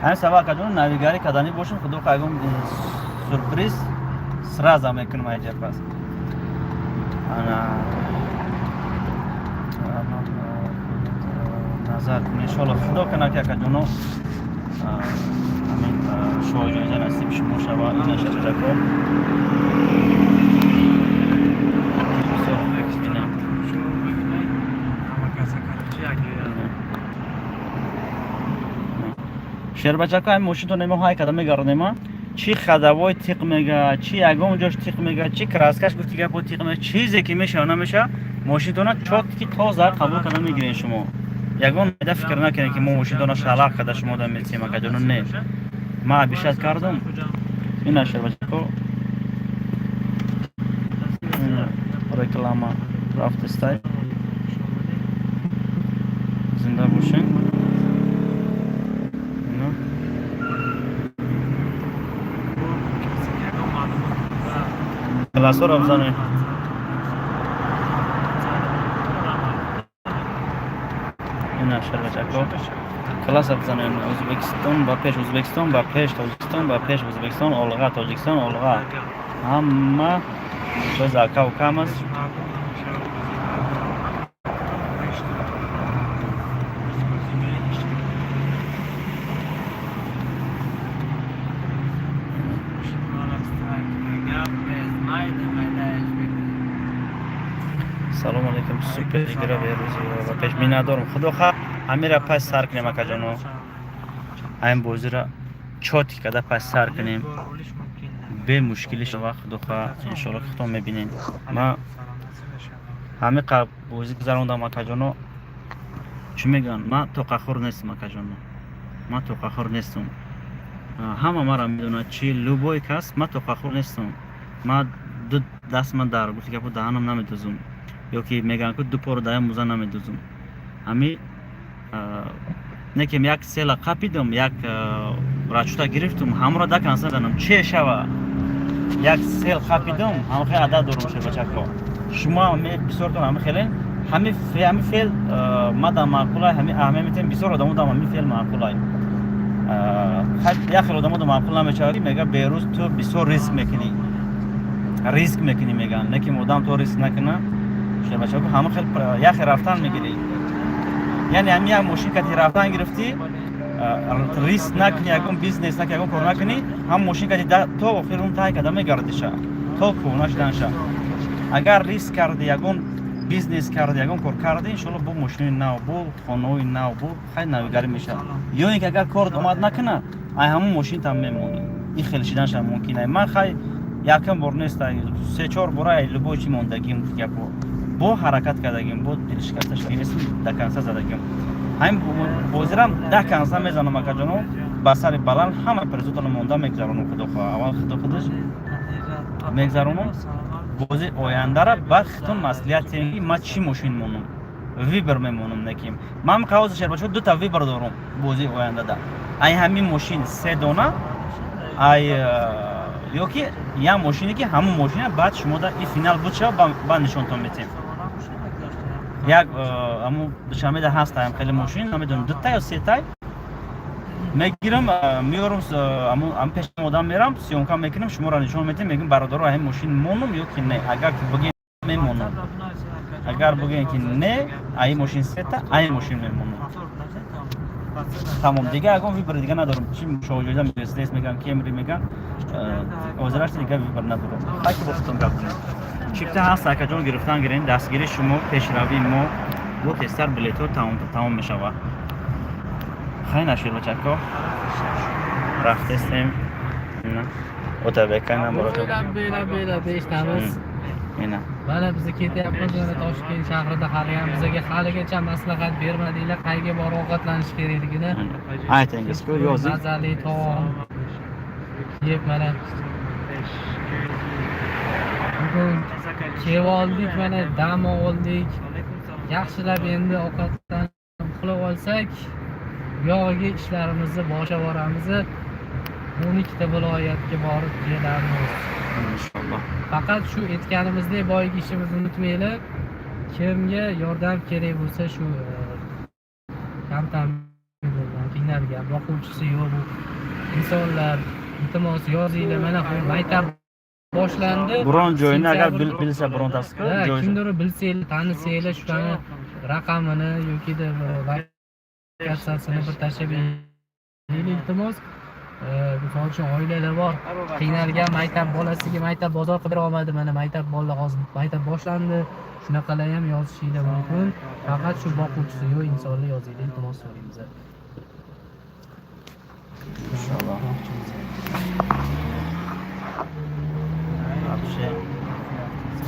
Ҳамин сабаб, акаҷон, навигарӣ каданӣ бошем, худо ягон сюрприз сразу мекунам айҷа. Пас ана назар кун, иншоалло, худо кунад, ки акаҷоно, ҳамин шоҳ ҷоиза насиби шумо шавад. Ина, шербачако. Ина. Ҳама каса, короче, як Ина. Шербачако, ҳами мошинтон мо ҳай када мегардонема. Чӣ ходовой тиқ мега, чӣ ягон ҷош тиқ мега, чӣ краскаш, гуфти гапо, тиқ мега, чизе ки мешава, намеша, мошинтона чётко тоза қабул карда мегирен. Шумо ягон майда фикр накунед, ки мо мошинтона шалақ карда шумо да метиҳем, акаҷоно. Не, ман обещать кардам. Ина, шербачако, ина реклама рафтестай. Зинда бошен. Ина. Классора бизанед. Ина, шербачако, класса бизанем. Ӯзбекистон ба пеш, Ӯзбекистон ба пеш, Тоҷикистон ба пеш, Ӯзбекистон олға, Тоҷикистон олға. Ҳама biz aka ukamiz. Салом алейкум. Супер игра, Берӯзи ба пеш. Миннатдорам. Худо хоҳ, ҳамира пас сар кунем, акаҷоно. Ҳамин бозиро чётко када пас сар кунем, бемушкилӣ шава. Худо хоҳ, иншоалло, ки худтон мебинем. Ман ҳамин қабл бозӣ гузарондам, акаҷоно. Чӣ мегӯянд, ман тоқахӯр нестам, акаҷоно, ман тоқахӯр нестам. Ҳама маро медонад, чи любой кас, ман тоқахӯр нестам. Ман ду дастма дар, гуфти гапо, даҳанам намедузум, ё ки мегӯянд ку, ду пору дар як мӯза намедузум. Ҳами некем як села қапидам, як расчёта гирифтум, ҳамро до конца занам, че шава. Як сел қапидам, ҳама хеле адад дорум. Шербачако, шумо бисёртон ҳами хеле ҳами фел мада маъқулай, ҳами аҳамият метиҳем. Бисёр одамо дам ҳами фел маъқулай. Як хел одамо да маъқул намешавад, мега: «Берӯз ту бисёр риск мекунӣ, риск мекунӣ», мегӯянд. Лекин одам то риск накуна, шербачако, ҳама хел як хел рафтан мегирӣ. Яъне ҳами як мошин кати рафтан гирифтӣ, риск накунӣ, ягон бизнес накунӣ, ягон кор накунӣ, ҳам мошин кати то охир он тай када мегардиша, то кӯҳна шуданша. Агар риск карди, ягон бизнес карди, ягон кор карди, иншоалло, бо мошинои нав, бо хонаҳои нав, бо хай навигарӣ мешавад. Ё ин ки агар кор омад накуна, ай ҳамон мошинтам мемонӣ. Ин хел шиданша мумкин. Ай ман хай якум бор нест, се чор бора ай любой чи мондагим, гапо, бо ҳаракат кардагим, бо дилшикаста шудагим, до конца задагим. Ҳамин бозирам до конца мезанам, акаҷоно, ба сари баланд ҳама призотонро монда мегузаронам. Худо хоҳ, аввал худо худаш мегузаронам бози ояндара, баъд хитон маслиҳат тиҳем, ки ман чӣ мошин монам, выбор мемонам. Неким ман қавози, шербачо, дута выбор дорум бозии ояндада: ай ҳамин мошин се дона, ай ё ки як мошине, ки ҳамон мошина баъд шумо да и финал буд шава, баъд нишонтон метиҳем. Як ҳамун Душанбеда ҳаст ҳам хеле мошин, намедонам, дута ё сетай мегирам, меорам, ҳамун пеши одам мерам, съёмка мекунам, шуморо нишон метиҳем, мегӯем: «Бародаро, ҳамин мошин монум ё ки не?» Агар ки бигӯем, мемонам. Агар бигӯем, ки не, аи мошин сета, аи мошин мемонам, тамом. Дига ягон выбори дига надорам. Чи шоҳҷоиза, Мерседес меган, Кемри меган, озирашти дига выбор надорам. Хаки бо худтон гап кунем. Чипта ҳаст, акаҷон, гирифтан гирем. Дастгирии шумо пешравии мо, бо тезтар билетҳо тамом мешавад. Хай, наширбачако, рафтестем. Отабека намурото. Bela bela beshtamiz. Ина. Mana bizni ketyapmiz mana Toshkent shahrida. Hali ham bizaga haligacha maslahat bermadinglar, qayerga borib ovqatlanish kerakligini. Aytingiz-ku, yozing. Mazali taom yeb, mana bugun kelib oldik, mana dam oldik yaxshilab. Endi ovqatlanib uxlab olsak, buyog'iga ishlarimizni boshlab boramiz. 12 ta viloyatga borib kelamiz. Inshaalloh. Faqat shu aytganimizdek boyagi ishimizni unutmanglar. Kimga yordam kerak bo'lsa, shu kam ta'min bo'lgan, qiynalgan, boquvchisi yo'q bu insonlar, iltimos, yozinglar. Mana bu maktab boshlandi. Biron joyini agar bilsa birontasi Ha, joyi. Kimdir bilsanglar, tanisanglar, shularni raqamini yoki lokatsiyasini bir tashlab beringlar, iltimos. Misol uchun, oilalar bor, qiynalgan, maktab bolasiga maktab bozor qilib bera olmadi, mana maktab bolalar hozir maktab boshlandi, shunaqalar ham yozishinglar mumkin. Faqat shu boquvchisi yo'q insonlar yozinglar, iltimos so'raymiz. Inshaalloh. Вообще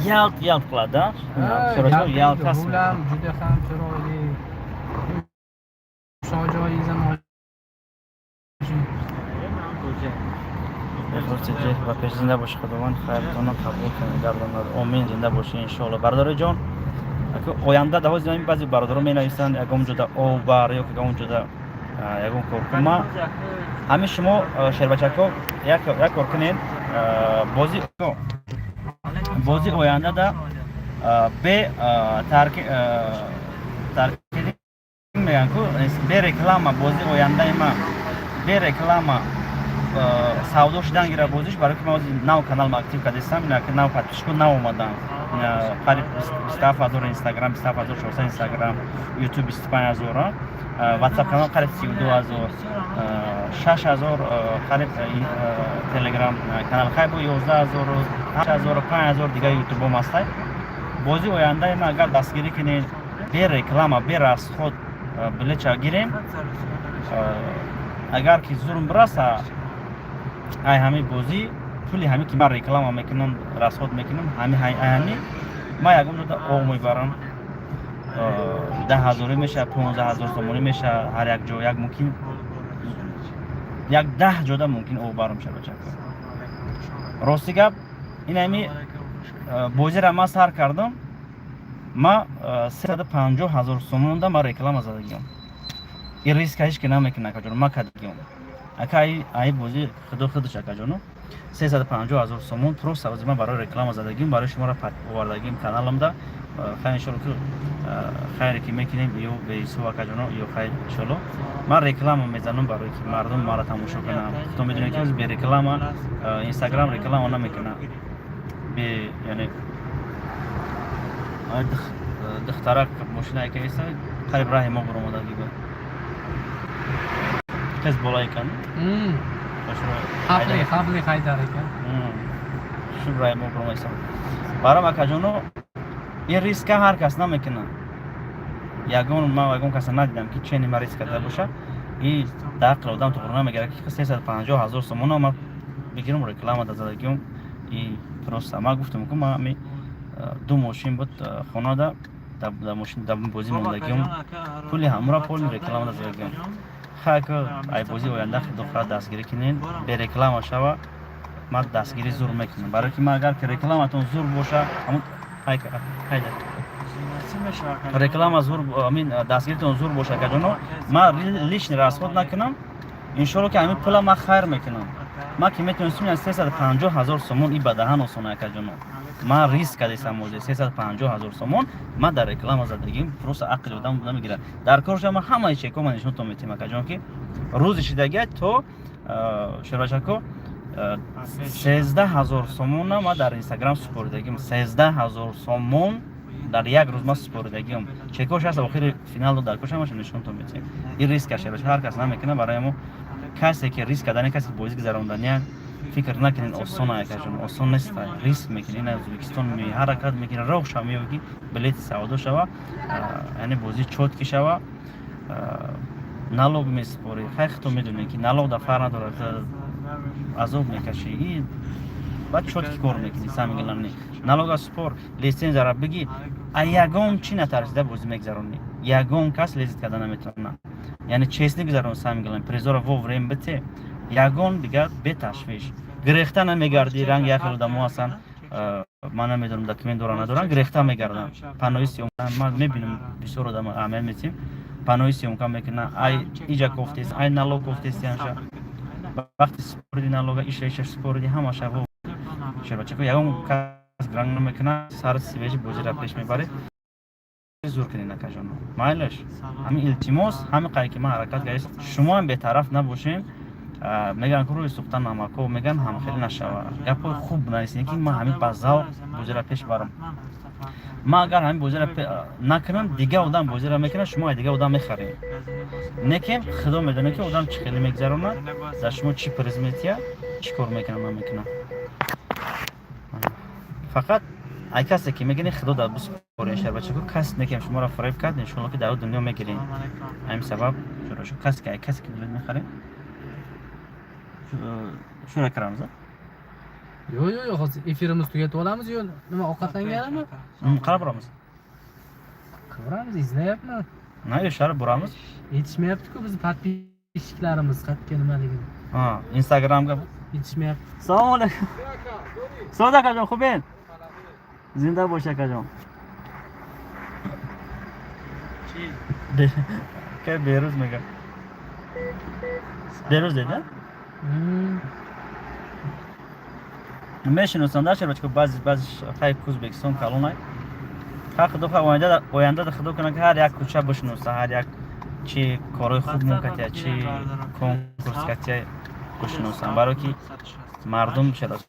yalt yalt qiladi, a? So'rasam, yalt. Rul ham juda ham chiroyli. Yumshoq joyingiz ham oshing. Ба пеш зинда боши, Худованд хайртонро қабул кунад, гардонад, омин. Зинда бошӣ, иншоалло. Бародарои ҷон, оянда даҳози баъзе бародаро менависанд, ягон ҷода ов бар ё ягон ҷода ягон кор кун. Ма ҳамин шумо, шербачако, як кор кунед, бозӣ ояндада бе таркинг мегӯянд ку, бе реклама, бозӣ ояндаи ма бе реклама савдо шудан гира бозиш, барои ки ман ҳозир нав каналам актив кардастам, нав подписчико нав омадам, қариб 27 000 Инстаграм, 27 400 Инстаграм, Ютуб 25 000, Ватсап канал қариб 32 000, 6000 қариб Телеграм канал, хай бо 11 000, 8000, 5000 дигар Ютубом ҳастай. Бозии ояндаи ман агар дастгирӣ кунед, бе реклама, бе расход билеча гирем, агар ки зурм бираса, ай ҳамин бозӣ пули ҳамин ки ман реклама мекунам, расход мекунам, ҳами ман ягон ҷода ов мебарам, 10 ҳазорӣ мешавад, 15 000 сомонӣ мешавад ҳар як ҷо, як мумкин як 10 ҷода мумкин ов барам шабачака. Рости гап, ин ҳами бозиро ман сар кардам, ма 350 000 сомонда ман реклама задагиам. Ин риска ҳеч ки намекунад, акаҷон, ма кардагиам, ака. Ай бозӣ худо худаш, акаҷону, 350 000 сомон просто ози ман барои реклама задагим, барои шуморо овардагим каналамда. Хайр, иншолло, ки хайре ки мекунем, ё беҳисоб, акаҷоно, ё хайр, иншолло. Ман реклама мезанам, барое ки мардум маро тамошо кунанд. Худо медонед, ки бе реклама Инстаграм реклама намекунад, бе яъне духтарак мошина ка қариб раҳи мо буромадаги буд, тез бола екан. Xavfli, xavfli haydar ekan. Шуб раҳи мо буромаистам. Барам, акаҷоно, ин риска ҳар кас намекунад. Ягон ман ягон каса надидам, ки чени ма риск карда боша. И дар ақли одам туғри намегирад, ки 350 000 сомона ма бигирам, реклама да задагиам. И просто ма гуфтам, ку ма ами ду мошин буд хонада, дар мошин, дар бозӣ мондагиам, пули ҳамра пули реклама да задагиам. Хайка, ай бозӣ оянда худохоҳ дастгирӣ кунед, бе реклама шава, ман дастгирӣ зур мекунам, барое ки ман агар ки рекламатон зур боша, ҳамун хайда реклама зур, амин дастгиритон зур боша, акаҷоно, ман лишний расход накунам, иншолло, ки ҳамин пула ман хайр мекунам. Ман ки метавонистам 350 000 сомон, и ба даҳан осона, акаҷоно, ман риск кардесам, ози 350 000 сомон ман дар реклама задагим. Просто ақли одам намегирад. Дар кор шава, ман ҳамаи чекҳо ман нишонтон метиҳам, акаҷон, ки рӯзи шидагия то шербачако 13 000 сомона ман дар Инстаграм супоридагим, 13 000 сомон дар як рӯз ман супоридагиам. Чекош ҳаст, охири финалро дар кош ҳамаша нишонтон метиҳем. Ин риска, шербача, ҳар кас намекунад. Барои мо касе ки риск кардани, касе ки бозӣ гузарондания, фикр накунед осон, акаҷон, осон нест. Риск мекунӣ, ина Ӯзбекистон ҳаракат мекунӣ, роҳ шава, меёбӣ, ки билети савдо шава, яъне бозӣ чёткий шава, налог месупорӣ. Хай, худто медонед, ки налог да фарқ надорад, азоб мекашӣ и баъд чёткий кор мекунӣ. Самое главное, налога супор, лицензияра бигӣ, а ягон чӣ натарсида бозӣ мегузаронӣ, ягон кас лезить карда наметавонад. Яъне честно гузарон, самое главное, призора вовремя бите, ягон дигар беташвиш гирехта намегардӣ. Ранг як хел одамо ҳастанд, ман намедонам, документ доран, надоран, гирехта мегарданд. Панои съёмка ман мебинам, бисёр одам аҳамият метиҳем, панои съёмка мекунанд, ай иҷа кофтест, ай налог кофтестианша. Вақти супориди налога, иша иша супориди, ҳамаша во шербачако, ягон кас гранг намекунад, сар свежий бозиро пеш мебаред. Зур кунед, акаҷоно, майлаш, ҳамин илтимос, ҳамин қайр ки ман ҳаракат кардем, шумо ҳам бетараф набошем. Мегӯянд ку рӯи сӯхта намако, мегӯянд, ҳамхеле нашава. Гапҳои хуб нависем, ки ман ҳамин ба завқ бозиро пеш барам. Ман агар ҳамин бозиро накунам, дигар одам бозиро мекунад, шумо ай дигар одам мехаред. Не ки худо медонад, ки одам чӣ хеле мегузаронад, дар шумо чӣ приз метиҳад, чӣ кор мекунад, намекунад. Фақат ай касе ки мегиред, худо дар бисупорен, шарбачако. Кас некем шуморо фареб кард, иншоалло, ки дар дунё мегиред. Ҳамин сабаб касе ки ай касе ки билет мехаред, шура карамиз. Yo'q, hozir efirimiz tugatib olamiz yo nima, ovqatlanganimi? Qarab boramiz. Qilaveramiz, izlayapman. Na, sharib boramiz. Yetishmayapti-ku bizni подписчик larimiz qayerga nimaligini. Ha, Instagramga. Yetishmayapti. Салому алейкум. Сода, акаҷон, хубен? Зинда бош, акаҷон. Ка Берӯз мега. Берӯз деда? Мешиносам дар шарбачка баъзи баъзи хай Узбекистон калонай. Ха, худо ха, оянда худо кунад, ки ҳар як кӯча бишиноса, ҳар як чи корҳои хуб мумкатия, чи конкурс катия бишиносам, барое ки мардум шарасу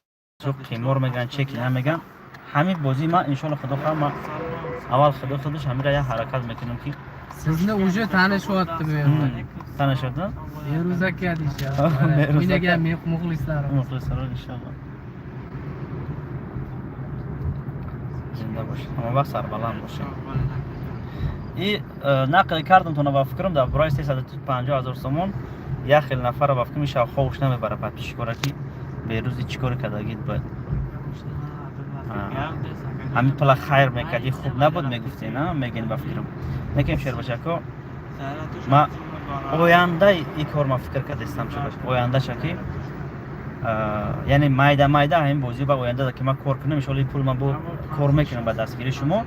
қимор меган, чеки намеган. Ҳамин бозӣ ман, иншоалло, худо хоҳад, ман аввал худо худаш ҳамира як ҳаракат мекунам, ки Sizni уже tanishyapti bu yerda. Танишadi. Beruz aka deyishyapti. Beruz aka. O'ynagan muxlislarimiz. Muxlislar, inshaalloh. Зинда бошед, ҳама вақт сарбаланд бошед. И нақл кардам тона, ба фикрам, дар бораи 350 000 сомон як хел нафара, ба фикрам, шав хобш намебара подписчик ора, ки Берӯзи чӣ коре кардагид бояд. Ҳамин пула хайр мекардӣ, хуб набуд, мегуфтӣ, на мегӯен, ба фикрам. Некем, шербачако, ма ояндаи и кор ма фикр кардастам, ояндаша, ки яъне майда майда ҳамин бозӣ ба оянда ки ман кор кунам, иншоалло, ин пул ман бо кор мекунам ба дастгирии шумо.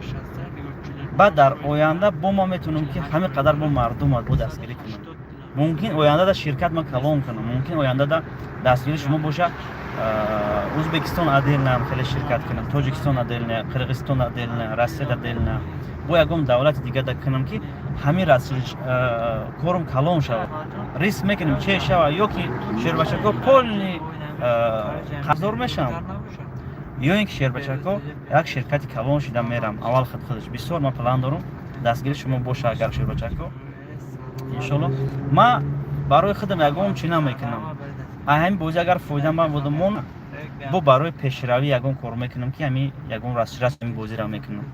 Баъд дар оянда бо ман метавонам, ки ҳамин қадар бо мардума бо дастгирӣ кунам. Мумкин оянда дар ширкат ман калон кунам, мумкин оянда да дастгирии шумо боша, Узбекистон отдельно хеле ширкат кунам, Тоҷикистон отдельно, Қирғизистон отдельно, Россия отдельно, бо ягон давлати дига да кунам, ки ҳамин корум калон шавад. Риск мекунем, че шава, ё ки шербачако полный қарздор мешавам, ё ин ки шербачако як ширкати калон шида мерам. Аввал худ худаш бисёр ман план дорам, дастгири шумо боша агар, шербачако, иншолло. Ма барои худам ягон чи намекунам. Ҳамин бозӣ агар фоида ман буду мон, бо барои пешравӣ ягон кор мекунам, ки ҳами ягон расрас ҳамин бозиро мекунам.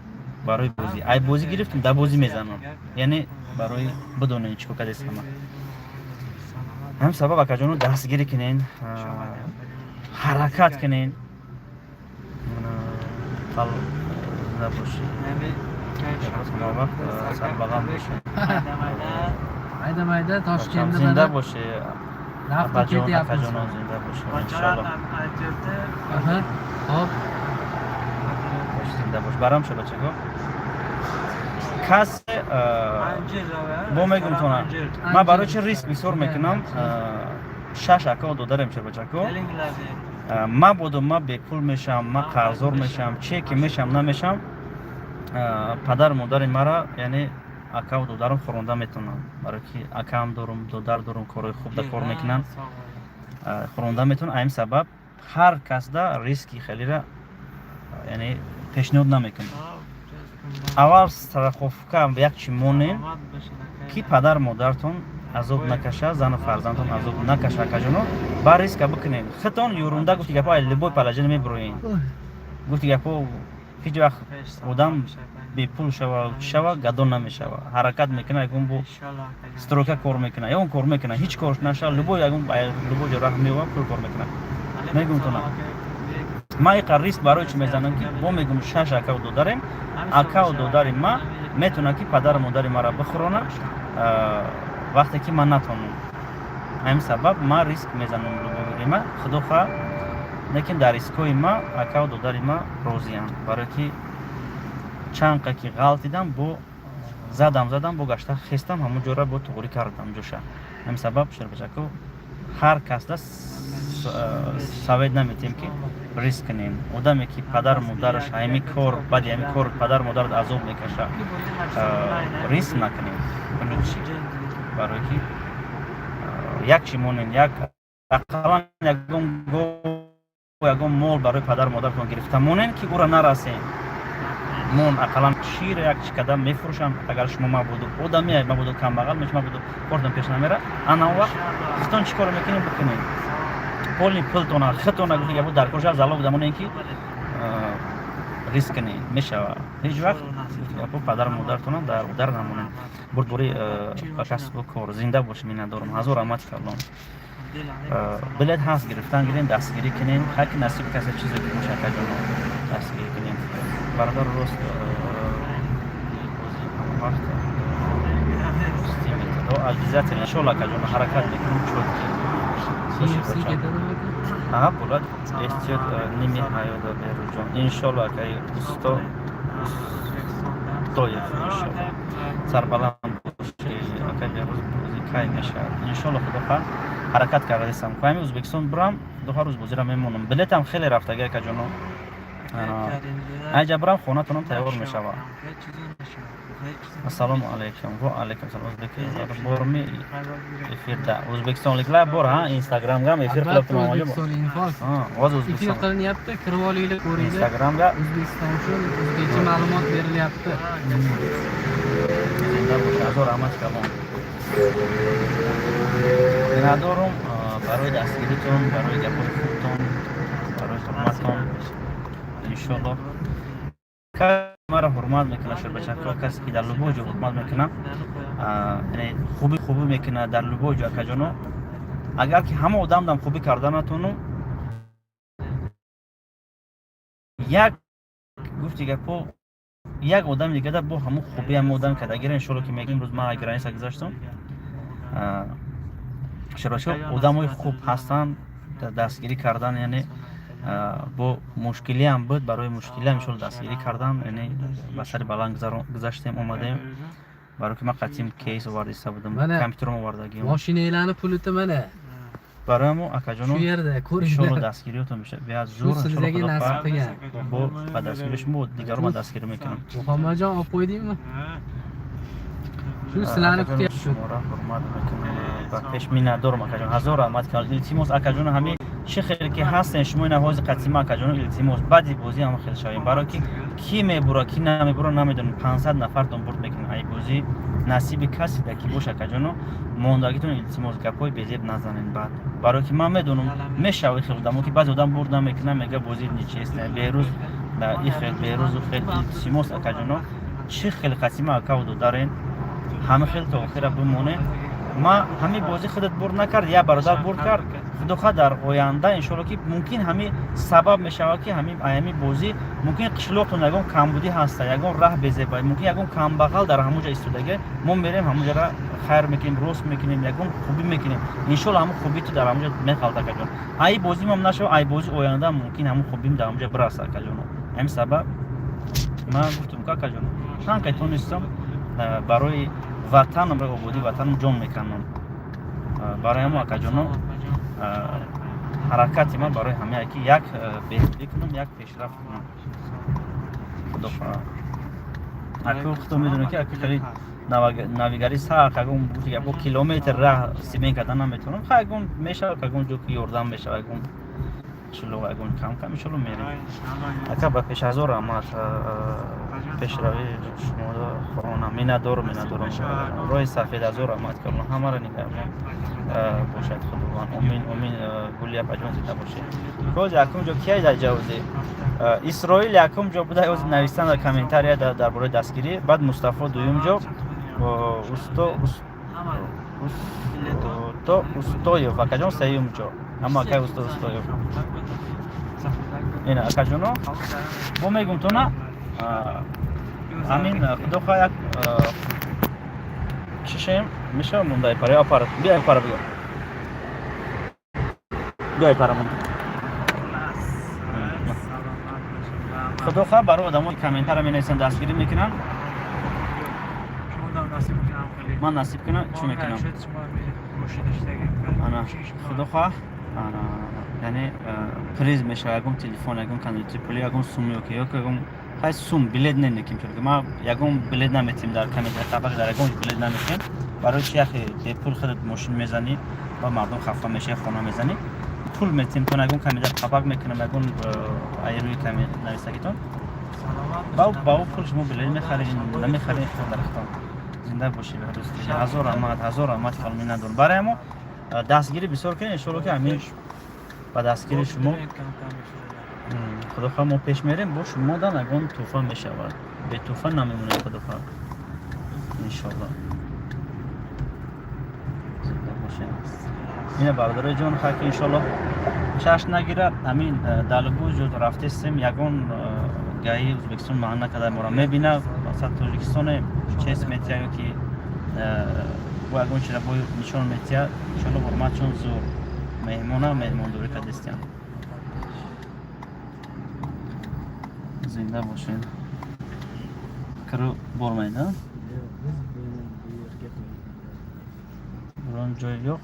Барои бозӣ, ай бозӣ гирифтам, дар бозӣ мезанам, яъне барои бидонем чӣ кор кардест ҳама. Ҳамин сабаб, акаҷоно, дастгирӣ кунен, ҳаракат кунен. Зинда бошед, вақт сарбаланд бошед. Mayda mayda Toshkentda Зинда mana бошед. nafta Апаҷон, ketyapmiz. Акаҷоно, зинда бошед, иншоалло. Aha. Hop. Зинда бош, барам шо, бачако. Касе бо мегум тона, ман барои чи риск бисёр мекунам? Шаш ака додарем, шербачако. Ман бодум, ман бепул мешавам, ман қарздор мешавам, че ки мешавам, намешавам, падару модари мара, яъне акаву додарам, хӯронда метавонам, барое ки акаам дорум, додар дорум, корҳои хуб да кор мекунанд, хӯронда метавонам. Ҳамин сабаб ҳар касда риски хелира, яъне, пешниҳод намекунам. Аввал страховка як чи монем, ки падару модартон азоб накаша, зану фарзандтон азоб накаша, акаҷоно. Ба риска бикунем хитон юрунда, гуфти гапо, любой положение мебуроен. Гуфти гапо, ҳеҷ вақт одам бепул шава, чӣ шава, гадон намешава, ҳаракат мекуна, ягон бо стройка кор мекуна, ягон кор мекуна, ҳеҷ кор наша, любой ягон любой ҷо раҳ меова, пул кор мекуна. Мегум тона, ман иқа риск барои чӣ мезанам, ки бо мегум, шаш акаву додарем, акаву додари ма метавонад, ки падару модари маро бихӯрона вақте ки ман натонам. Ҳамин сабаб ман риск мезанам любой ма, худо хоҳад. Лекин дар рискҳои ма акаву додари ма розианд, барое ки чанд қа ки ғалтидам, бо задам, задам, бо гашта хестам, ҳамон ҷора бо туғрӣ кардам ҷоша. Ҳамин сабаб, шербачако, ҳар касда совет наметиҳем, ки риск кунем. Одаме ки падару модараш ҳами кор, баъди ҳами кор падару модарат азоб мекаша, риск накунем лучше, барое ки як чи монем, як ақаллан ягон гов, ягон мол барои падару модаратон гирифта монем, ки ӯро нарасем. Мон ақаллан шир як чи када мефурӯшам. Агар шумо мабоду одами, мабоду камбағал меш, мабоду кортон пеш намера, ана он вақт хитон чӣ коро мекунем, бикунем. Полный пултона хитона гуфти гапо дар кор шав, залог дамонем, ки риск кунем, мешава. Ҳеҷ вақт, гуфти гапо, падару модаратона дар намонем. Бурдбори ба касбу кор, зинда бошӣ, миннатдорам, ҳазор раҳмати калон. Билет ҳаст, гирифтан гирем, дастгирӣ кунем. Хай, ки насиби касе чизе ки боша, акаҷоно, дастгирӣ кунем. Бародар, рост, бозӣ ҳама вақт обязательно, иншолла, акаҷоно, ҳаракат мекунем чётко. CFC ketadimi, aka? Ага, bo'ladi. Эҳтиёт ними ҳаёда, Беҳрӯзҷон. Иншолло, акаи усто Устоев, иншолло. Сарбаланд бошӣ, акаи Беҳрӯз. Бозӣ кай мешавад? Иншолло, худо хоҳад, ҳаракат кардастам. Ками Ӯзбекистон бурам, худо хоҳад, рӯз бозира мемонам. Билетам хеле рафтаги, акаҷоно. Айҷа бурам, хонатонам тайёр мешавад. Ассалому алайкум. Ва алайкум салом. Ӯзбек борми эфирда? O'zbekistonliklar bor, ha, Instagramga ham efir qilib Albatta, turman. O'zbekiston Info. Ha, hozir Efir O'zbekiston. qilinyapti, kirib olinglar, ko'ringlar. Instagramga O'zbekiston uchun o'zbekcha ma'lumot berilyapti. Зинда бошед, ҳазор раҳмат калон. Миннатдорум барои дастгиритон, барои гапҳои хубтон, барои ҳурматтон. Иншолло, маро ҳурмат мекунад, шербачако, касе ки дар любой ҷо ҳурмат мекунад, яъне хуби хубӣ мекунад дар любой ҷо, акаҷоно. Агар ки ҳама одам дам хубӣ карда натону, як гуфти гапо, як одами дигада бо ҳамун хубӣ ҳама одам кардагира, иншолло, ки мегӯ. Имрӯз ман граница гузаштам, шербачако, одамои хуб ҳастанд, дастгирӣ кардан, яъне бо мушкилиам буд, барои мушкилиам иншолло дастгирӣ кардан, яъне ба сари баланд гузаштем, омадем, барои ки ман қатъим кейс овардиста будам, Mana, компютером овардагим. Moshinanglarni puliti mana Барои акаҷоно, shu yerda, иншолло, ko'ringlar. Дастгириётон беҳад Shu зур, иншолло. sizlarga Худо nasib хоҳад, qilgan. бо ба дастгирии шумо дигарро ман дастгирӣ мекунам. Muhammadjon, olib qo'ydingmi? Shu sizlarni Акаҷон, kutyapti. Шуморо ҳурмат мекунам, ба пеш. Миннатдорам, акаҷон, ҳазор раҳмат калон. Илтимос, акаҷоно, ҳамин чӣ хеле ки ҳастен шумо ина ҳози қатима, акаҷоно, илтимос, баъди бозӣ ҳама хел шавем, барое ки кӣ мебура, кӣ намебура, намедонем. 500 нафартон бурд мекунем. Ай бозӣ насиби касе да ки бош, акаҷоно, мондагитон, илтимос, гапҳои безеб назанен баъд, барое ки ман медонам, мешава хел одамо, ки баъзе одам бурд намекунам, мега бозӣ нечестно, Беҳрӯз и хел, Беҳрӯзу хел. Илтимос, акаҷоно, чӣ хел қатима акаву додарен, ҳама хел то охира бимонем. Ма ҳамин бозӣ худат бурд накард, як бародар бурд кард. Худо хоҳад, дар оянда, иншолло, ки мумкин ҳамин сабаб мешавад, ки ҳамин бозӣ мумкин қишлоқтон ягон камбудӣ ҳаста, ягон раҳ безеба, мумкин ягон камбағал дар ҳамон ҷо истодага, мо мерем, ҳамон ҷара хайр мекунем, рост мекунем, ягон хубӣ мекунем. Иншолло, ҳамон хубӣ ту дар ҳамон ҷо меғалта, акаҷон. Ай бозимам нашава, ай бозӣ оянда мумкин ҳамон хубим дар ҳамон ҷо бираса, акаҷоно. Ҳамин сабаб ман гуфтам, ки, акаҷоно, чанд қай тонистам, барои ватанам, барои ободии ватанам ҷон меканам. Барои ҳамо, акаҷоно, ҳаракати ман барои ҳамае ки як беҳбудӣ кунам, як пешрафт кунам. Худо хоҳад, аку худо медонад, ки аку хеле навигари сахт, ягон гуфти километр раҳ симен кардан наметавонам. Ха, ягон мешавад, ягон ҷо ки ёрдам мешавад, ягон чило, ягон кам кам, иншолло, мерем. Ака, ба пеш, ҳазор раҳмат. Пешравии шуморо хоҳонам. Миннатдорум, миннатдорум. Роҳи сафед, ҳазор раҳмат калон. Ҳамаро нигаҳбон бошад Худованд. Омин, омин. Гули апаҷон, зинда бошед. Боз якум ҷо кия дар ҷавози? Исроил якум ҷо буда, оз навистан дар комментария дар бораи дастгирӣ. Баъд Мустафо дуюм ҷо, усто усто Устоев акаҷон сеюм ҷо. Аммо акай усто Устоев ина, акаҷоно, бо мегум тона ҳамин. Худо хоҳад, як чишем мешава. Мондай пара апара, биай пара, биё, биай пара монда. Худо хоҳад, барои одамо комментария менависанд, дастгирӣ мекунанд, ман насиб кунам, чӣ мекунам. Ана, худо хоҳад, ана, яъне приз мешава: ягон телефон, ягон конверти пули, ягон сум ёки ягон, хай, сум билет не, неким, чунки ма ягон билет наметем. Дар комментария табақ дар ягон билет наметем. Барои чи яхе бепул худат мошин мезанӣ ва мардум хафа мешава? Хона мезанӣ, пул метем, тон ягон комментар қапак мекунам, ягон айрӯи нависагитон. Ба ӯ пул шумо билет мехаред, намехаред, дарахтон. Зинда бошед, дӯсти. Ҳазор раҳмат, ҳазор раҳмат, каломи миннатдорам. Барои мо дастгирӣ бисёр кунед, иншоалло, ки ҳамин ба дастгири шумо, худо хоҳ, мо пеш мерем, бо шумо дан ягон тӯҳфа мешавад. Бетӯҳфа намемонем, худо хоҳ, иншоалло. Зинда бошед. Ина, бародарои ҷон, хай, ки иншоалло чашм нагирад, ҳамин далбу ҷуд рафтестем, ягон гаи Ӯзбекистон маъна накарда, моро мебина, масалан, Тоҷикистоне чест метия ё ки бо ягон чиза бо нишон метия. Иншоалло, ҳурматшон зур, меҳмона меҳмондорӣ кардистиям. Зинда бошед. Киру бормайда, birон ҷой yo'q.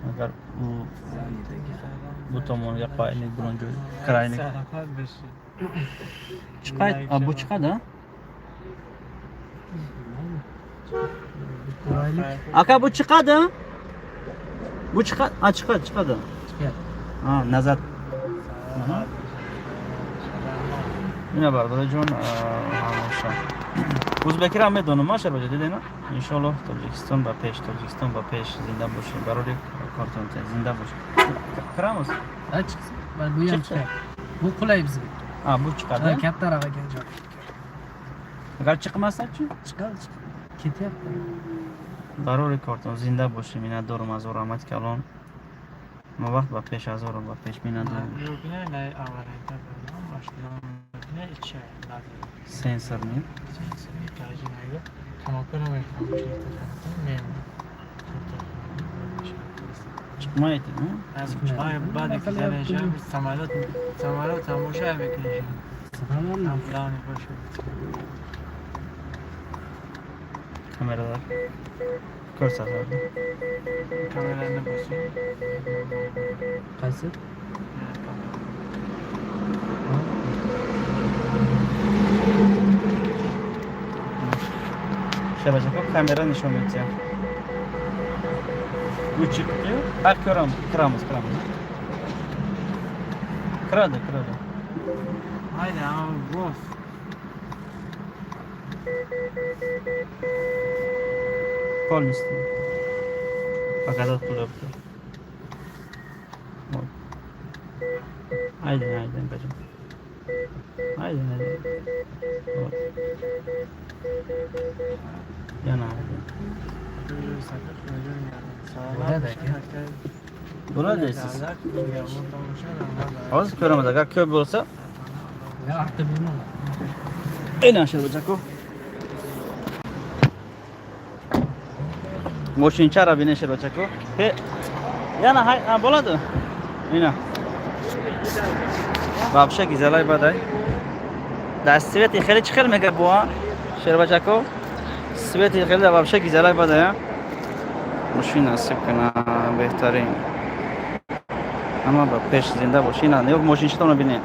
Агар u bu tomonga qo'yaylik, biron joy kiraylik. Chiqay, a, bu chiqadi, a? Aka, bu chiqadi, bu chiqadi, a, chiqadi, chiqadi. Chiqyapti. Ha, назад. Ина, бародарҷон, ҳамеша ӯзбекиро ҳам медонам, ма шарбаҷа дидена. Иншоалло, Тоҷикистон ба пеш, Тоҷикистон ба пеш, зинда бошед, барори кортон, зинда бошед. Kiramiz. Ha, chiqsin. Mana bu ham Chiqdi. chiqyapti. Bu qulay bizga. A, bu chiqadi. Ha, kattaroq ekan joy. Agar chiqmasa-chi? Chiqadi, chiqadi. Ketyapti. Барори кортон, зинда бошед, миннатдорам, ҳазор раҳмат калон. Мо вақт ба пеш, ҳазорам ба пеш, миннатдорам. Сенсорни. Chiqmaydi. Баъде ки занешам, самолёт, самолёт тамоша мекунешам. Tamam. Боша. Kameralar ko'rsatadi. Kamerani bosing. Qaysi? Shabashakov kamera nishon berdi. Bu chiqdi. Ha, ko'ramiz, kiramiz, kiramiz. Kiradi, kiradi. Haydi, ama bos. Полностью. Показать qilyapti. Вот. Haydang, haydang, bajam. Haydang, haydang. Вот. Yana haydang. Bo'ladi, aka. Bo'ladi deysiz. Hozir ko'ramiz, agar ko'p bo'lsa, Ya, artda bemalol. ina, Sherbajakov. Moshinchara bine, Sherbajakov. He, yana hay, ha, bo'ladi. Ина. Вообще гизалай бадай. Дар свети хеле чӣ хел мега буа? Шербачако. Свети хеле вообще гизалай бадай, а? Мошин насиб кана, беҳтарин. Ама ба пеш, зинда бош. Ина, нигоҳ, мошинчатонро бинед.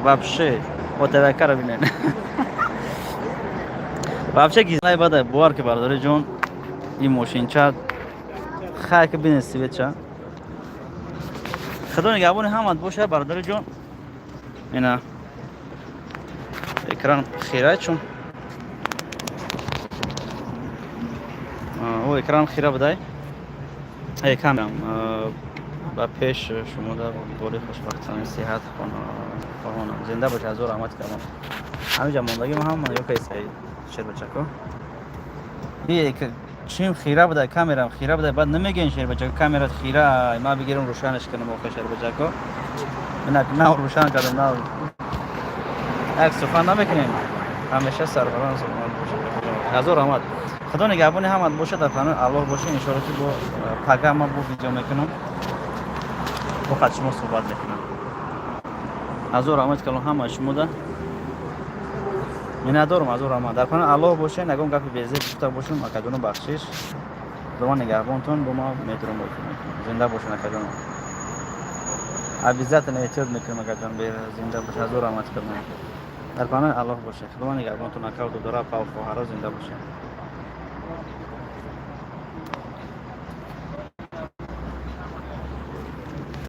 Вообще, отавакаро бинед. Вообще гизалай бадай, бовар ки, бародари ҷон, ин мошинча хай ки бинед светча. Худо нигаҳбони ҳамат боша, бародари ҷон. Ина, экран хира, чун о экран хира будай. Камерам ба пеш, шумо дар бори хушбахтона, сиҳат хоҳонам, зинда бош, ҳазор раҳмат кардам. Ҳамиҷа мондагим ҳама ё кайсаи, шербачако. Чим хира будай, камерам хира будай, баъд намегӯен, шербачако, камерат хира, ма бигирам, рӯшанаш кунам. Охе, шербачако, инак нав рӯшан кардам, нав як сухан намекунем. Ҳамеша сарбаланд, саломат бошед, ҳазор раҳмат, худо нигаҳбони ҳамат бошад, дар паноҳи Аллоҳ бошед. Иншоалло, ки бо пага ма бо видео мекунам, бо қад шумо суҳбат мекунам. Ҳазор раҳмат калон ҳамаи шумода, миннатдорам, ҳазор раҳмат, дар паноҳи Аллоҳ бошед. Ягон гапи безеб гуфта бошам, акаҷоно, бахшиш. Худованд нигаҳбонтон, бо ма медурам, зинда бошед, акаҷоно. Обязательно эҳтиёт мекунем, акаҷон, зинда бошед, ҳазор раҳмат калон, дар паноҳи Аллоҳ бошед, худованд нигаҳбонтон, акав, додора, апав, хоҳаро, зинда бошед.